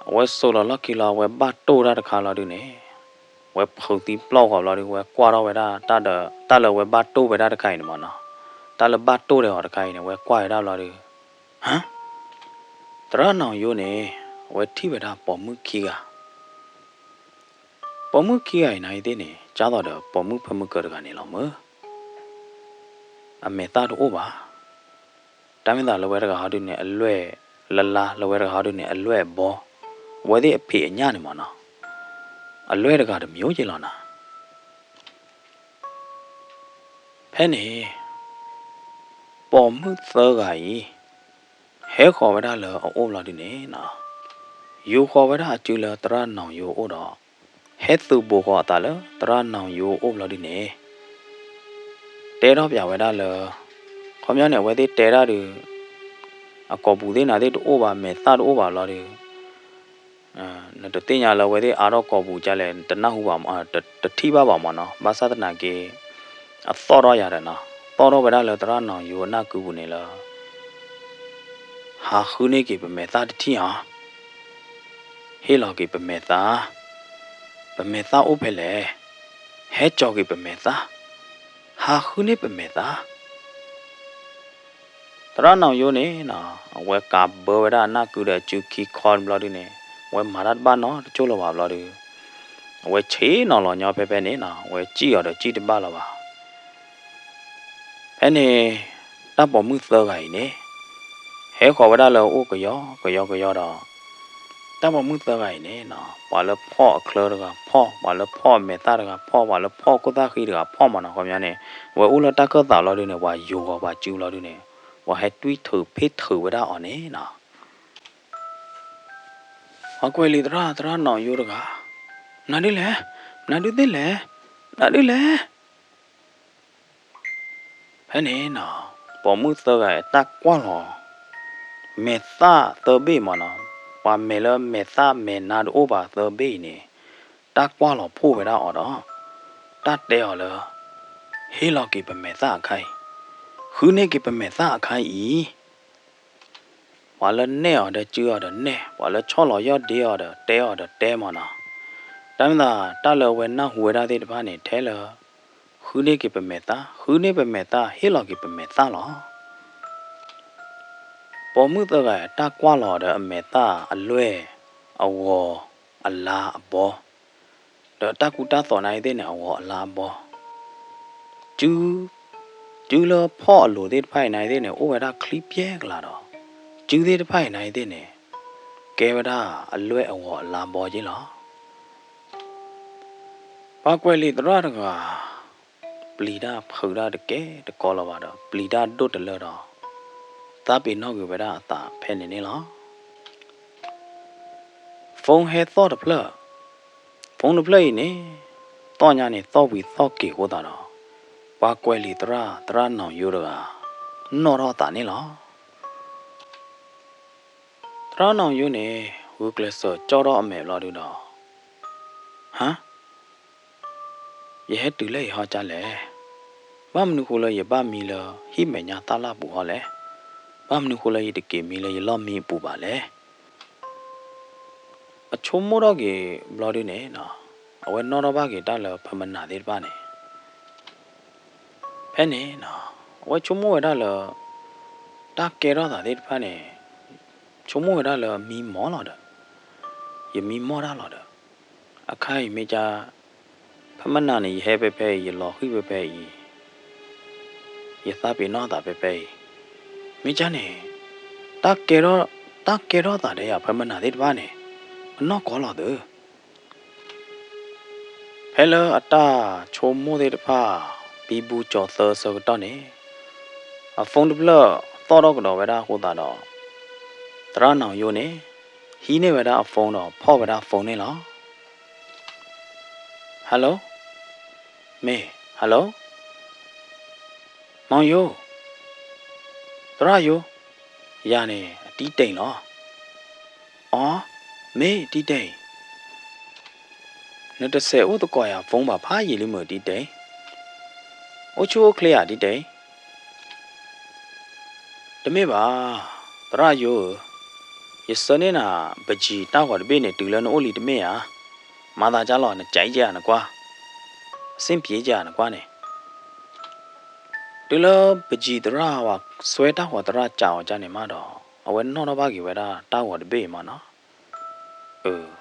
အဝဲဆိးလီၤလီၢ်ခံလီၤ အဝဲဘၣ်တိၢ်တၢ်တခါလီၤဒုန့ၣ်, အဝဲဖုးသံပျီၢ်ဃီၤဘျီဒု အဝဲကွၢ်ထီၣ်ဝဲဒၣ်တၢ်ဒီး တၢ်လၢအဝဲဘၣ်တိၢ်ဝဲဒၣ်တခါအံၤန့ၣ်မးနီၤ, တၢ်လၢဘၣ်တိၢ်ဒီးအီၤတခါအံၤန့ၣ် အဝဲကွၢ်ဝဲဒၣ်ဘျီဒု ဟါ, သရၣ်နီၣ်ယိန့ၣ် အဝဲထံၣ်ဝဲဒၣ်ပိာ်မုၣ်ခံဂၤ, ပိာ်မုၣ်ခံဂၤအံၤနာ်က့သ့ၣ်န့ၣ် ဒ်သိးဒီးပိာ်မုၣ်ဖၢမုၢ်ကၢတဂၤန့ၣ်လီၤမၢ်. အမဲာ်သၣ်တအိၣ်ဘၣ်. တၢ်မ့ၢ်သးလၢဝဲတဂၤဟီဒုန့ၣ် အလွဲၢ်လါလါ, လၢဝဲတဂၤဟီဒုန့ၣ် အလွဲၢ်အဘီ, အဝဲသ့ၣ်အဖံးအညၣ်န့ၣ်မးနီၤ, အလွဲၢ်တဂၤတမံၤက့လီၤနီၤ. ဖဲန့ၣ် ပိာ်မုၣ်သၢဂၤအံၤ ဟဲဃီၤဝဲဒၣ်လၢအအိၣ်ဘျီဒုန့ၣ်နီၤ, ယူာ်ဃီၤဝဲဒၣ်အစုလၢသရၣ်နီၣ်ယိအအိၣ်ဒီး ဟဲသုးဘူးဃီၤအသးလၢသရၣ်နီၣ်ယိအအိၣ်ဘျီဒုန့ၣ် တဲထီၣ်ပၠးဝဲဒၣ်လၢ ခီပညီန့ၣ် အဝဲသ့ၣ်တဲဒၣ်ဒုး အကိာ်ပူၤသ့ၣ်နၤသ့ၣ်တအိၣ်ဘၣ် မဲာ်သၣ်တအိၣ်ဘၣ်ဘျီဒုး နတသ့ၣ်ညါလၢအဝဲသ့ၣ်အါထီၣ်ကိာ်ပူၤကလဲၣ် တနၢ်ဟူဘၣ်မး တထံၣ်ဘၣ်ဘၣ်မးနီၤ. ဘၣ်ဆၣ်သနာ်က့ အသီၣ်ထီၣ်ယၤဒီးနီၤ သီၣ်ထီၣ်ဝဲဒၣ်လၢသရၣ်နီၣ်ယိအနၢ်ကုပူၤန့ၣ်လၢ ဟးဃုန့ၢ်က့ၤပမဲာ်သၣ်တထံၣ်ဧါ, ဟ့ၣ်လီၤက့ၤပမဲာ်သၣ်, ပမဲာ်သၣ်အိၣ်ဖဲလဲၣ်, ဟဲကၠီၤက့ၤပမဲာ်သၣ်, ဟးဃုန့ၢ်ပမဲာ်သၣ်. သရၣ်နီၣ်ယိန့ၣ်နီၤ အဝဲကးဘၢဝဲဒၣ်အနၢ်ကုဒီးအစုခံခီဘျီဒုန့ၣ် အဝဲမၤတၢ်တဘၣ်နီတကၠိၢ်လၢၤဘၣ်ဘျီဒု အဝဲဆ့ၣ်နီၤလီၤညီဖဲဖဲန့ၣ်နီၤ အဝဲစံၣ်အီၤဒီးစံၣ်တဘၣ်လၢၤဘၣ်. ဖဲန့ၣ် တၢ်ပိာ်မုၣ်သၢဂၤအံၤန့ၣ် ဟဲဃီၤဝဲဒၣ်လၢအအိၣ်ကယီကယီကယီဒီး တၢ်ပိာ်မုၣ်သၢဂၤအံၤန့ၣ်နီၤ ပှၤလၢဖီၣ်အချၢတဂၤဖီၣ်, ပှၤလၢဖီၣ်အမဲာ်သၣ်တဂၤဖီၣ်, ပှၤလၢဖီၣ်ခိၣ်သၣ်ဃံတဂၤဖီၣ်မးနီၤ. ခီပညီန့ၣ် အဝဲအိၣ်လၢတၢ်ခၢၣ်သးဘျီဒုန့ၣ် ပှၤယူာ်ဂီၤပှၤစုဘျီဒုန့ၣ် ပှၤဟဲတွံၢ်ထုးဖ့ၣ်ထုးဝဲဒၣ်အီၤန့ၣ်နီၤ ပှၤကွဲးလံာ်သရၣ် သရၣ်နီၣ်ယိတဂၤ, မနုၤဒုလဲၣ်, မနုၤဒုသ့ၣ်လဲၣ်, မနုၤဒုလဲၣ်. ဖဲန့ၣ်နီၤ ပိာ်မုၣ်သၢဂၤအံၤတၢ်ကွၢ်လီၤ မဲာ်သၣ်သၢဘ့ၣ်မးနီၤ, ပှၤမဲာ်လၢမဲာ်သၣ်မဲာ်နါတအိၣ်ဘၣ်သၢဘ့ၣ်အံၤန့ၣ် တၢ်ကွၢ်လီၤဖှိၣ်ဝဲဒၣ်အီၤဒီး တၢ်တဲအီၤလၢ ဟ့ၣ်လီၤက့ၤပမဲာ်သၣ်အခါအံၤ, ဃုန့ၢ်က့ၤပမဲာ်သၣ်အခါအံၤ ပှၤလၢနဲၣ်အီၤဒီးစုအီၤဒီးနဲၣ်, ပှၤလၢဆီၣ်လီၤယီၢ်ဒ့အီၤဒီးတဲအီၤဒီးတဲမးနီၤ. တၢ်မ့ၢ်သး တၢ်လၢအဝဲနၢ်ဟူဝဲဒၣ်သ့ၣ်တဖၣ်န့ၣ် ထဲလၢ ဃုန့ၢ်က့ၤပမဲာ်သၣ်, ဃုန့ၢ်ပမဲာ်သၣ်, ဟ့ၣ်လီၤက့ၤပမဲာ်သၣ်လီၤ. ပိာ်မုၣ်သၢဂၤအံၤ တၢ်ကွၢ်လီၤဒီးအမဲာ်သၣ်အလွဲၢ် အဂီၤ အလါအဘီ ဒီးတၢ်ကူတၢ်သိးနာ်က့သ့ၣ်န့ၣ် အဂီၤအလါအဘီ, စု စုလၢဖီၣ်အလိၤသ့ၣ်တဖၣ်အံၤနာ်က့သ့ၣ်န့ၣ် အိၣ်ဝဲဒၣ်ချံပျဲကလးဒီး စုသ့ၣ်တဖၣ်အံၤနာ်က့သ့ၣ်န့ၣ် ကဲဝဲဒၣ်အလွဲၢ်အဂီၤအလါဘီက့လီၤ. ပှၤကွဲးလံာ်သရၣ်တဂၤ ပျံၤတၢ်ဖုးတၢ်တကဲတကီလၢၤဘၣ်ဒီး ပျံၤတၢ်ဒိၣ်တလၢဒီး သးပ့ၤနီၣ်ကွံာ်ဝဲဒၣ်အသးဖဲန့ၣ်န့ၣ်လီၤ. phone ဟဲသီၣ်တဖျၢၣ်, phone တဖျၢၣ်အံၤန့ၣ် သီၣ်ညါန့ၣ်သီၣ်ဝံၤသီၣ်က့ၤအဃိသတးဒီး ပှၤကွဲးလံာ်သရၣ် သရၣ်နီၣ်ယိတဂၤ နီၣ်ထီၣ်သးန့ၣ်လီၤ. သရၣ်နီၣ်ယိန့ၣ် ဂုာ်ကျဲးစၢးကၠီထီၣ်အမဲာ်ဘျီဒုဒီး ဟါ, ယဟဲတုၤလၢအံၤဟီဒ်လဲၣ်. ဘၣ်မနုၤဃိလၢယဘၣ်မံလၢဟံၣ်မဲာ်ညါတၢ်လၢ်ပူၤဟီလဲၣ်. ဘၣ်မနုၤဃိလၢယတက့ၤမံလၢယလီၢ်မံအပူၤဘၣ်လဲၣ်. အဆိကမိၣ်ထီၣ်က့ၤဘျီဒုန့ၣ်နီၤ, အဝဲနီၣ်ထီၣ်ဘၣ်က့ၤတၢ်လၢဖဲမနၤသ့ၣ်တဖၣ်န့ၣ်, ဖဲန့ၣ်နီၤ, အဝဲဆိကမိၣ်ဝဲဒၣ်လၢ တၢ်ကဲထီၣ်သးသ့ၣ်တဖၣ်န့ၣ်, ဆိကမိၣ်ဝဲဒၣ်လၢမံမီၢ်လီၤဒီး, ယမံမီၢ်တၢ်လီၤဒီး, အခါအံၤမ့ၢ်ကၢ် ဖဲမနၤန့ၣ် ယဟဲဖဲဖဲအံၤ, ယလီၤဃံၣ်ဖဲဖဲအံၤ, ယသးပ့ၤနီၣ်သးဖဲဖဲအံၤ, မ့ၢ်ကၢ်န့ၣ် တၢ်ကဲထီၣ်, တၢ်ကဲထီၣ်သးဒီးယၤဖဲမနၤသ့ၣ်တဖၣ်န့ၣ် အနီၢ်ကီၢ်လီၤသု. ဖဲလၢအတၢ်ဆိကမိၣ်သ့ၣ်တဖၣ် ပံဘူကၠီၤသၢဆၢကတီၢ်န့ၣ်, အ phone တဖျၢၣ်သီၣ်ထီၣ်ကဒီးဝဲဒၣ်အဃိသတးဒီး, သရၣ်နီၢ်ယိန့ၣ် ဟံးန့ၢ်ဝဲဒၣ်အ phone ဒီးဖီၣ်ဝဲဒၣ် phone န့ၣ်လီၤ. Hello, မ့ၢ် hello, မီၢ်ယိ, သရၣ်ယိ, ယၤန့ၣ် အတံတ့ၢ်လီၤ. အီ, မ့ၢ်တံတ့ၢ်, နတစဲးအိၣ်သကိးယၤ phone ဘၣ်ဖးယံာ်လံမုၢ်တံတ့ၢ်, အိၣ်ဆူၣ်အိၣ်ချ့ဧါတံတ့ၢ်. တမ့ၢ်ဘၣ်, သရၣ်ယိဧၢ, ယဆှၢန့ၢ်နၤ ပကံတၢ်ဂီၤတဘ့ၣ်န့ၣ် တုၤလၢနအိၣ်လံတမ့ၢ်ဧါ. မၤသးဒ်လီၤ နကးအံၤကဲဧါနကွၢ်, အဆင်ပြေကဲဧါနကွၢ်န့ၣ်. တုၤလၢပကံသရၣ်ဝဲ ဆွဲတၢ်ဂီၤသရၣ်ကးအီၤကန့ၣ်မးဒီး အဝဲနီၣ်ထီၣ်ဘၣ်က့ၤဝဲဒၣ်တၢ်ဂီၤတဘ့ၣ်အံၤမးနီၤ. အၢ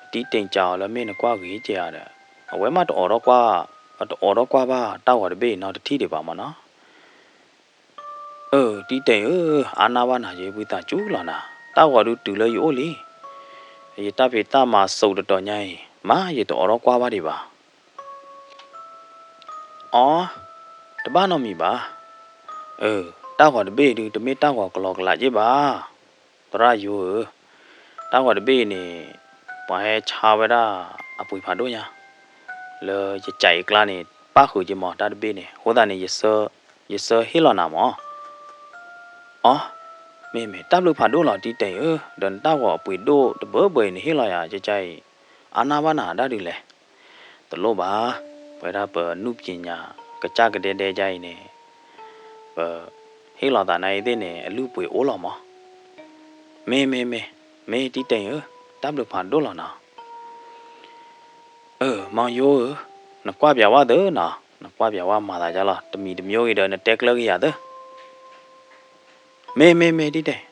အတံတ့ၢ်ကးအီၤလၢမ့ၢ်နကွၢ်ဂ့ၤကဲဧါဒီး အဝဲမးတအိးထီၣ်ကွၢ်, တအိးထီၣ်ကွၢ်ဘၣ်တၢ်ဂီၤတဘ့ၣ်အံၤနီတထံၣ်ဒံးဘၣ်မးနီၤ. အၢ တံတ့ၢ်ဧၢ, အါနၢ်ဘၣ်နၤ ယပုၢ်သးစူၤလီၤနၤ, တၢ်ဂီၤဒုးတုၤလၢယအိၣ်လံ. ယတၢ်ဖံးတၢ်မၤစိးတတီၤညါအံၤ မးယတအိးထီၣ်ကွၢ်ဘၣ်ဒံးဘၣ်. အီ, တဘၣ်နီတမံၤဘၣ်. အၢ တၢ်ဂီၤတဘ့ၣ်ဒုး တမ့ၢ်တၢ်ဂီၤကလီကလးက့ဘၣ်. သရၣ်ယိဧၢ, တၢ်ဂီၤတဘ့ၣ်အံၤန့ၣ် ပှၤဟဲဆါဝဲဒၣ်အပှ့ၤဖးဒိၣ်ညါ, လၢယကးအံၤကျါန့ၣ် ပၣ်ဃုာ်က့မး တၢ်တဘ့ၣ်န့ၣ်, အဃိသတးန့ၣ် ယဆၢဟ့ၣ်လီၤနၤမး. အီ, မ့ၢ်မ့ၢ် တၢ်ဘျုးဖးဒိၣ်လီၤတံတ့ၢ်ဧၢ, ဒီးနတၢ်ဂီၤအပှ့ၤဒိၣ်တဘၢဘၢအံၤ နဟ့ၣ်လီၤယၤကကါအံၤ အါနၢ်ဘၣ်နၤဒၣ်ဒုးလဲၣ်. တလိၣ်ဘၣ်, ပဝဲဒၣ်ပနုၢ်ပညါ ကစၢ်ကဒဲဒဲကါအံၤန့ၣ်, ပဟ့ၣ်လီၤသးနၤအံၤသ့ၣ်န့ၣ် အလုၢ်အပှ့ၤအိၣ်လီၤမး. မ့ၢ်မ့ၢ်မ့ၢ်, မ့ၢ်တံတ့ၢ်ဧၢ, တၢ်ဘျုးဖးဒိၣ်လီၤနီၤ. အၢ မီၢ်ယိဧၢ, နကွၢ်ပၠးဝဲသၢနီၤ, နကွၢ်ပၠးဝဲမၤသးဒ်လီၤ, တမံၤတမံၤဂ့ၤဒီး နတဲကျၢၤက့ၤယၤသၢ. မ့ၢ်မ့ၢ်မ့ၢ်တံတ့ၢ်,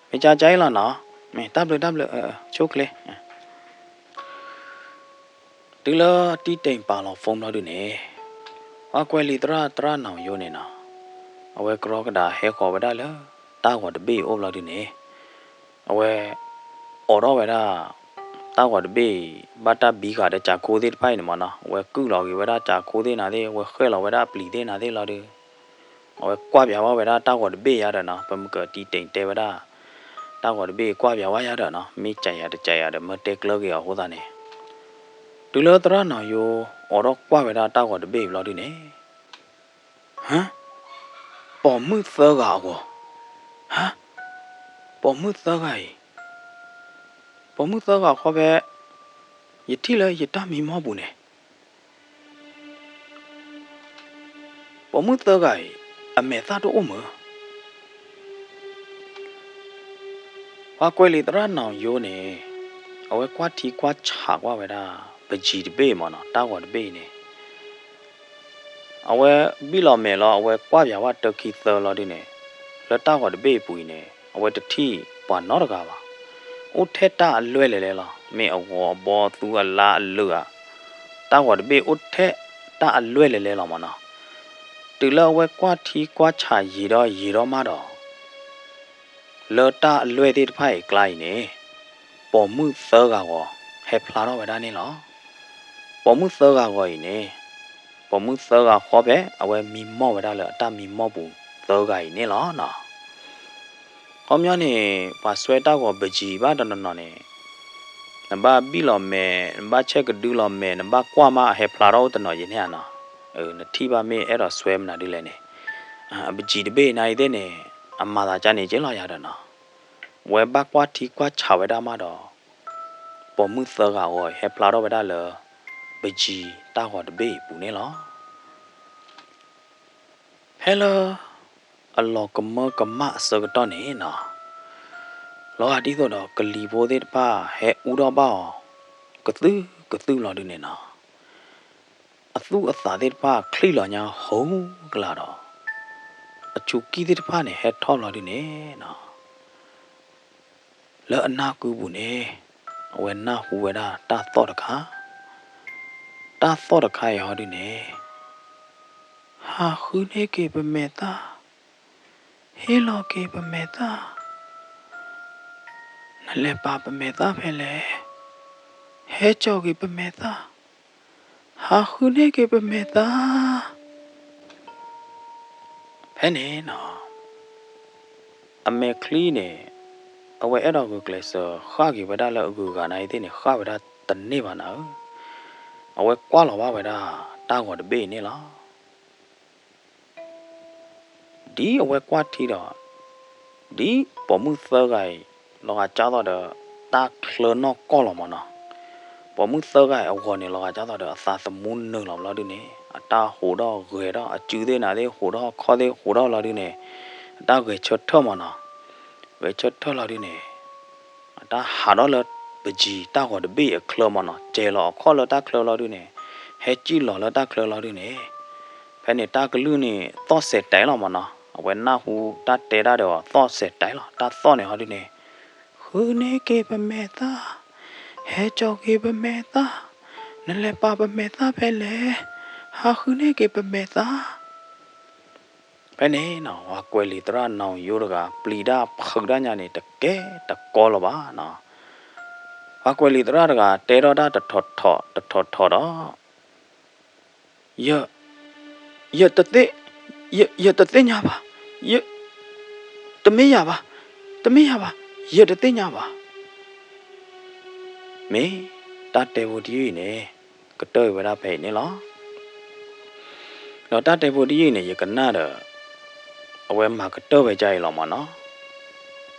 မ့ၢ်ကကါအံၤလီၤနီၤ, မ့ၢ်တၢ်ဘျုးတၢ်ဘျုး, ဆိၣ်ချ့. တုၤလၢတံတ့ၢ်ပာ်လီၤ phone ဘျီဒုန့ၣ်, ပှၤကွဲးလံာ်သရၣ် သရၣ်နီၢ်ယိန့ၣ်နီၤ, အဝဲကြီကဒါဟဲဃီၤဝဲဒၣ်လၢ တၢ်ဂီၤတဘ့ၣ်အံၤအိၣ်ဘျီဒုန့ၣ်, အဝဲ အိးထီၣ်ဝဲဒၣ် တၢ်ဂီၤတဘ့ၣ်အံၤ ဘၣ်တၢ်ဘံဃာ်ဒီးကၠးခိသ့ၣ်တဖၣ်အံၤန့ၣ်မးနီၤ, အဝဲကုၢ်လီၤက့ၤဝဲဒၣ်ကၠးခိသ့ၣ်နၤသ့ၣ်, အဝဲဃဲၣ်လီၤဝဲဒၣ်အပျံၤသ့ၣ်နၤသ့ၣ်လီၤဒု အဝဲကွၢ်ပၠးဝဲဒၣ်တၢ်ဂီၤတဘ့ၣ်ယါဒီးနီၤ, ပမ့ၢ်ကတံတ့ၢ်တဲဝဲဒၣ် တၢ်ဂီၤတဘ့ၣ်ကွၢ်ပၠးဝဲယါဒီးနီၤ, မ့ၢ်ကးယၤတကးယၤဒီး မ့ၢ်တဲကျၢၤက့ၤအီၤအဃိသတးန့ၣ်, တုၤလၢသရၣ်နီၢ်ယိ အိးထီၣ်ကွၢ်ဝဲဒၣ်တၢ်ဂီၤတဘ့ၣ်အံၤဘျီဒုန့ၣ်, ဟၢ, ပိာ်မုၣ်သၢဂၤအဂီၤ, ဟၢ, ပိာ်မုၣ်သၢဂၤအံၤ, ပိာ်မုၣ်သၢဂၤဃီဖဲ ယထံၣ်လၢယတၢ်မံမီၢ်ပူၤန့ၣ် ပိာ်မုၣ်သၢဂၤအံၤ အမဲာ်သၣ်တအိၣ်မုၢ်. ပှၤကွဲးလံာ်သရၣ်နီၢ်ယိန့ၣ် အဝဲကွၢ်ထံကွၢ်ဆးကွၢ်ဝဲဒၣ် ပကံတဘ့ၣ်မးနီၤ, တၢ်ဂီၤတဘ့ၣ်အံၤန့ၣ် အဝဲဘံၣ်လီၤမဲာ်လီၤ, အဝဲကွၢ်ပၠးဝဲတၢခံသၢလီၤဒုန့ၣ်, လၢတၢ်ဂီၤတဘ့ၣ်အပူၤအံၤန့ၣ် အဝဲတထံၣ်ပှၤနီတဂၤဘၣ်. အိၣ်ထဲတၢ်အလွဲၢ်လဲၤလဲၤလီၤ. မ့ၢ်အဂီၤအဘီအသူအလါအလၢာ်ဧါ, တၢ်ဂီၤတဘ့ၣ်အိၣ်ထဲတၢ်အလွဲၢ်လဲၤလဲၤလီၤမးနီၤ. တုၤလၢအဝဲကွၢ်ထံကွၢ်ဆးယံာ်ဒီးယံာ်ဒီးမးဒီး လၢတၢ်အလွဲၢ်သ့ၣ်တဖၣ်အံၤအကျါအံၤန့ၣ် ပိာ်မုၣ်သၢဂၤဂီၤ ဟဲဖျါထီၣ်ဝဲဒၣ်န့ၣ်လီၤ. ပိာ်မုၣ်သၢဂၤဂီၤအံၤန့ၣ် ပိာ်မုၣ်သၢဂၤဃီဖဲ အဝဲမံမီၢ်ဝဲဒၣ်လၢအတၢ်မံမီၢ်ပူၤသၢဂၤအံၤန့ၣ်လီၤနီၤ. ခီပညီန့ၣ် ပှၤစွဲတၢ်ဂီၤပကံဘၣ်တနီၤနီၤန့ၣ် နဘၣ်ဘံၣ်လီၤမဲာ်, နဘၣ်ဆဲးကဒုလီၤမဲာ်, နဘၣ်ကွၢ်မးအဟဲဖျါထီၣ်အိၣ်တနီၤယန့ၣ်ဧါနီၤ. နထံၣ်ဘၣ်မ့ၢ်အဲၣ်ဒိးစွဲမနုၤဒ်လဲၣ်န့ၣ်, အပကံတဘ့ၣ်နၤအံၤသ့ၣ်န့ၣ် အမၤသးကန့ၣ်က့လီၤယၤဒီးနီၤ. ဝဲဘၣ်ကွၢ်ထံကွၢ်ဆးဝဲဒၣ်မးဒီး ပိာ်မုၣ်သၢဂၤဂီၤအံၤ ဟဲဖျါထီၣ်ဝဲဒၣ်လၢ ပကံတၢ်ဂီၤတဘ့ၣ်အံၤပူၤန့ၣ်လီၤ. ဖဲလၢ အလီၤကမၢကမၣ်အဆၢကတီၢ်န့ၣ်နီၤ, လီၤဂာ်ဒ်သိးဒီးကလံၤဖိသ့ၣ်တဖၣ်ဟဲအူထီၣ်ဘၣ်အီၤ ကသုၣ်ကသုၣ်လီၤဒုန့ၣ်နီၤ, အသူၣ်အသးသ့ၣ်တဖၣ်ချံၣ်လီၤညါဟိကလာ်ဒီး အဆူးကံၢ်သ့ၣ်တဖၣ်န့ၣ် ဟဲထီၣ်လီၤဒုန့ၣ်နီၤ, လၢအနၢ်ကုပူၤန့ၣ် အဝဲနၢ်ဟူဝဲဒၣ်တၢ်သီၣ်တခါ, တၢ်သီၣ်တခါအံၤဟီဒုန့ၣ်, ဟးဃုန့ၢ်က့ၤပမဲာ်သၣ်, ဟ့ၣ်လီၤက့ၤပမဲာ်သၣ်, နလဲၤပာ်ပမဲာ်သၣ်ဖဲလဲၣ်, ဟဲကၠီၤက့ၤပမဲာ်သၣ်, ဟးဃုန့ၢ်က့ၤပမဲာ်သၣ် ဖဲန့ၣ်နီၤ, အမဲာ်ချံန့ၣ် အဝဲအဲၣ်ဒိးဂုာ်ကျဲးစၢးဃၣ်က့ၤဝဲဒၣ်လၢအဂုၤအဂၤန့ၣ်အံၤသ့ၣ်န့ၣ် ဃၣ်ဝဲဒၣ်တန့ၢ်ဘၣ်နၤဧၢ, အဝဲကွၢ်လီၤဘၣ်ဝဲဒၣ်တၢ်ဂီၤတဘ့ၣ်အံၤန့ၣ်လီၤ. ဒ်အဝဲကွၢ်ထံဒီး ဒ်ပိာ်မုၣ်သၢဂၤအံၤ လီၤဂာ်ကၢ်သိးဒီး တၢ်ချၢနီၢ်ကီၢ်လီၤမၢ်နီၤ, ပိာ်မုၣ်သၢဂၤအံၤအဂီၤန့ၣ် လီၤဂာ်ကၢ်သိးဒီး အသးသမူနုာ်လီၤဘျီဒုန့ၣ် အတၢ်ဟူးထီၣ်ဂဲၤထီၣ် အစုသ့ၣ်နၤသ့ၣ်ဟူးထီၣ်ခီၣ်သ့ၣ်ဟူးထီၣ်လီၤဒုန့ၣ် အတၢ်ဂဲၤဆၢထၢၣ်မၢ်နီၤ, ဂဲၤဆၢထၢၣ်လီၤဒုန့ၣ် အတၢ်ဟးထီၣ်လၢပယံၤတၢ်ဂီၤတဘ့ၣ်အချၢမၢ်နီၤ, စဲၤလီၤအခီၣ်လၢတၢ်ချၢလီၤဒုန့ၣ်, ဟဲစံၣ်လီၤလၢတၢ်ချၢလီၤဒုန့ၣ်, ဖဲန့ၣ်တၢ်ကလုၢ်န့ၣ် သီၣ်စဲးတဲာ်လီၤမၢ်နီၤ, အဝဲနၢ်ဟူတၢ်တဲဒၣ်ဒီး သီၣ်စဲးတဲာ်လီၤ, တၢ်သီၣ်န့ၣ်ဟီဒုန့ၣ်, ဃုန့ၢ်က့ၤပမဲာ်သၣ်, ဟဲကၠီၤက့ၤပမဲာ်သၣ်, နလဲၤပာ်ပမဲာ်သၣ်ဖဲလဲၣ်, ဟးဃုန့ၢ်က့ၤပမဲာ်သၣ် ဖဲန့ၣ်နီၤ ပှၤကွဲးလံာ်သရၣ်နီၣ်ယိတဂၤ ပျံၤတၢ်ဖုးတၢ်ညါန့ၣ် တကဲတကီလၢၤဘၣ်နီၤ, ပှၤကွဲးလံာ်သရၣ်တဂၤ တဲထီၣ်တၢ်တထီၣ်ထီၣ် တထီၣ်ထီၣ်ဒီး ယ, ယတသ့ၣ်, ယ, ယတသ့ၣ်ညါဘၣ်, ယ, တမ့ၢ်ယၤဘၣ်, တမ့ၢ်ယၤဘၣ်, ယတသ့ၣ်ညါဘၣ် မ့ၢ်တၢ်တဲဖိတယုၢ်အံၤန့ၣ် ကတၢၢ်ဝဲဒၣ်ဖဲအံၤန့ၣ်လီၤ. ဒီးတၢ်တဲဖိတယုၢ်အံၤန့ၣ် ယကနၣ်ဒီး အဝဲမၤကတၢၢ်ဝဲဒ်အံၤလီၤမၢ်နီၤ.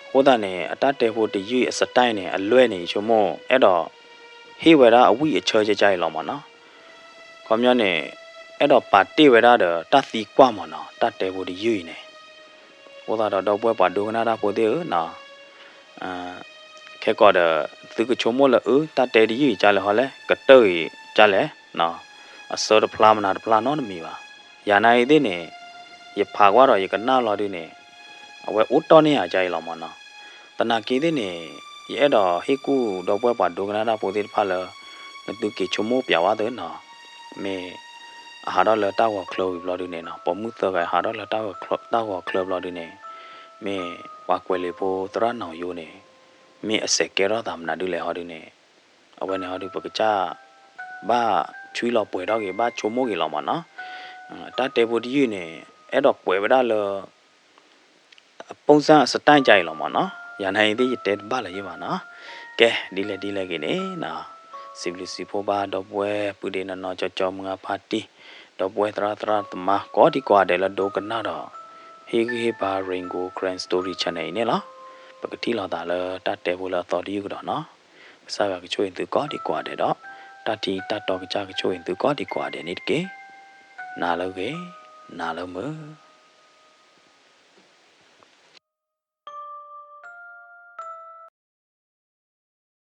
အဃိသတးန့ၣ် အတၢ်တဲဖိတယုၢ်အံၤ အstyleန့ၣ် အလွဲၢ်န့ၣ် ယဆိကမိၣ် အဲၣ်ဒိးဟ့ၣ်ဝဲဒၣ်အဝံၣ်အဆၢဒ်အံၤလီၤမၢ်နီၤ. ခီပညီန့ၣ် အဲၣ်ဒိးပာ်တ့ၢ်ဝဲဒၣ်ဒီးတၢ်သံကွၢ်မၢ်နီၤ တၢ်တဲဖိတယုၢ်အံၤန့ၣ်. အဃိသတးဒီး ဒီပုၢ်ဝဲၢ်ပှၤဒိကနၣ်တၢ်ဖိသ့ၣ်ဧၢနီၤ ခဲကိာ်ဒီး သုကဆိကမိၣ်လၢအၢ တၢ်တဲတယုၢ်အံၤကလဲၣ်ဟီလဲၣ် ကတၢၢ်အံၤကလဲၣ်, အဆၢတဖျါမနုၤတဖျါနီတမံၤဘၣ်. ယၤနာ်အံၤသ့ၣ်န့ၣ် ယဖးကွၢ်ဒီးယကနၣ်လီၤဒုန့ၣ် အဝဲအိၣ်တီၢ်န့ၢ်ယၤဒ်အံၤလီၤမၢ်နီၤ. သနာ်က့သ့ၣ်န့ၣ် ယအဲၣ်ဒိးဟ့ၣ်ကူၣ်ဒီပုၢ်ဝဲၢ်ပှၤဒိကနၣ်တၢ်ဖိသ့ၣ်တဖၣ်လၢ နသုက့ၤဆိကမိၣ်ပျးဝဲသ့နီၤ. မ့ၢ်အဟးထီၣ်လၢတၢ်ဂီၤချၢဝံၤဘျီဒုန့ၣ်နီၤ ပိာ်မုၣ်သၢဂၤဟးထီၣ်လၢ တၢ်ဂီၤချၢဘျီဒုန့ၣ် မ့ၢ်ပှၤကွဲးလံာ်ဖိသရၣ်နီၣ်ယိန့ၣ် မ့ၢ်အစဲးကဲထီၣ်သးမနုၤဒ်လဲၣ်ဟီဒုန့ၣ် အဝဲန့ၣ်ဟီဒု ပကစၢ် ဘၣ်ဆွံလီၤပှဲၤထီၣ်က့ၤ ဘၣ်ဆိကမိၣ်က့ၤလီၤမၢ်နီၤ. တၢ်တဲဖိတယုၢ်န့ၣ် အဲၣ်ဒိးကွဲးဝဲဒၣ်လၢ အပိၢ်စၢ်အstyleဒ်အံၤလီၤမၢ်နီၤ. ယၤနာ်အံၤသ့ၣ်ယတဲတဘၣ်လၢၤယဘၣ်နီၤ. ကဲ ဒ်လဲၣ်ဒ်လဲၣ်ဂ့ၤန့ၣ်နီၤ စံးဘျုးစံးဖှိၣ်ဘၣ်ဒီပုၢ်ဝဲၢ်ပုၢ်ဒ့နီၢ်နီၢ် ကၠီကၠီမုၢ်ဂၢ်ဖါတံၢ် ဒီပုၢ်ဝဲၢ်သရၣ်သရၣ်သမါ ကိးဒံကိးဂၤဒဲးလၢဒိကနၣ်ဒီး ဟ့ၣ်ဂံၢ်ဟ့ၣ်ဘါ Rain Gold Karen Story Channelအံၤန့ၣ်လီၤ. ပကထံၣ်လိာ်သးလၢတၢ်တဲဖိလၢအသီတယုၢ်ကဒီးနီၤ. ကစၢ်ယွၤကဆိၣ်ဂ့ၤသုကိးဒံကိးဂၤဒဲးဒီး တၢ်ထံတၢ်တီကစၢ်ကဆိၣ်ဂ့ၤသုကိးဒံကိးဂၤဒဲးန့ၣ်တက့ၢ်. နၤလၢဂ့ၤ, နၤလၢမုာ်.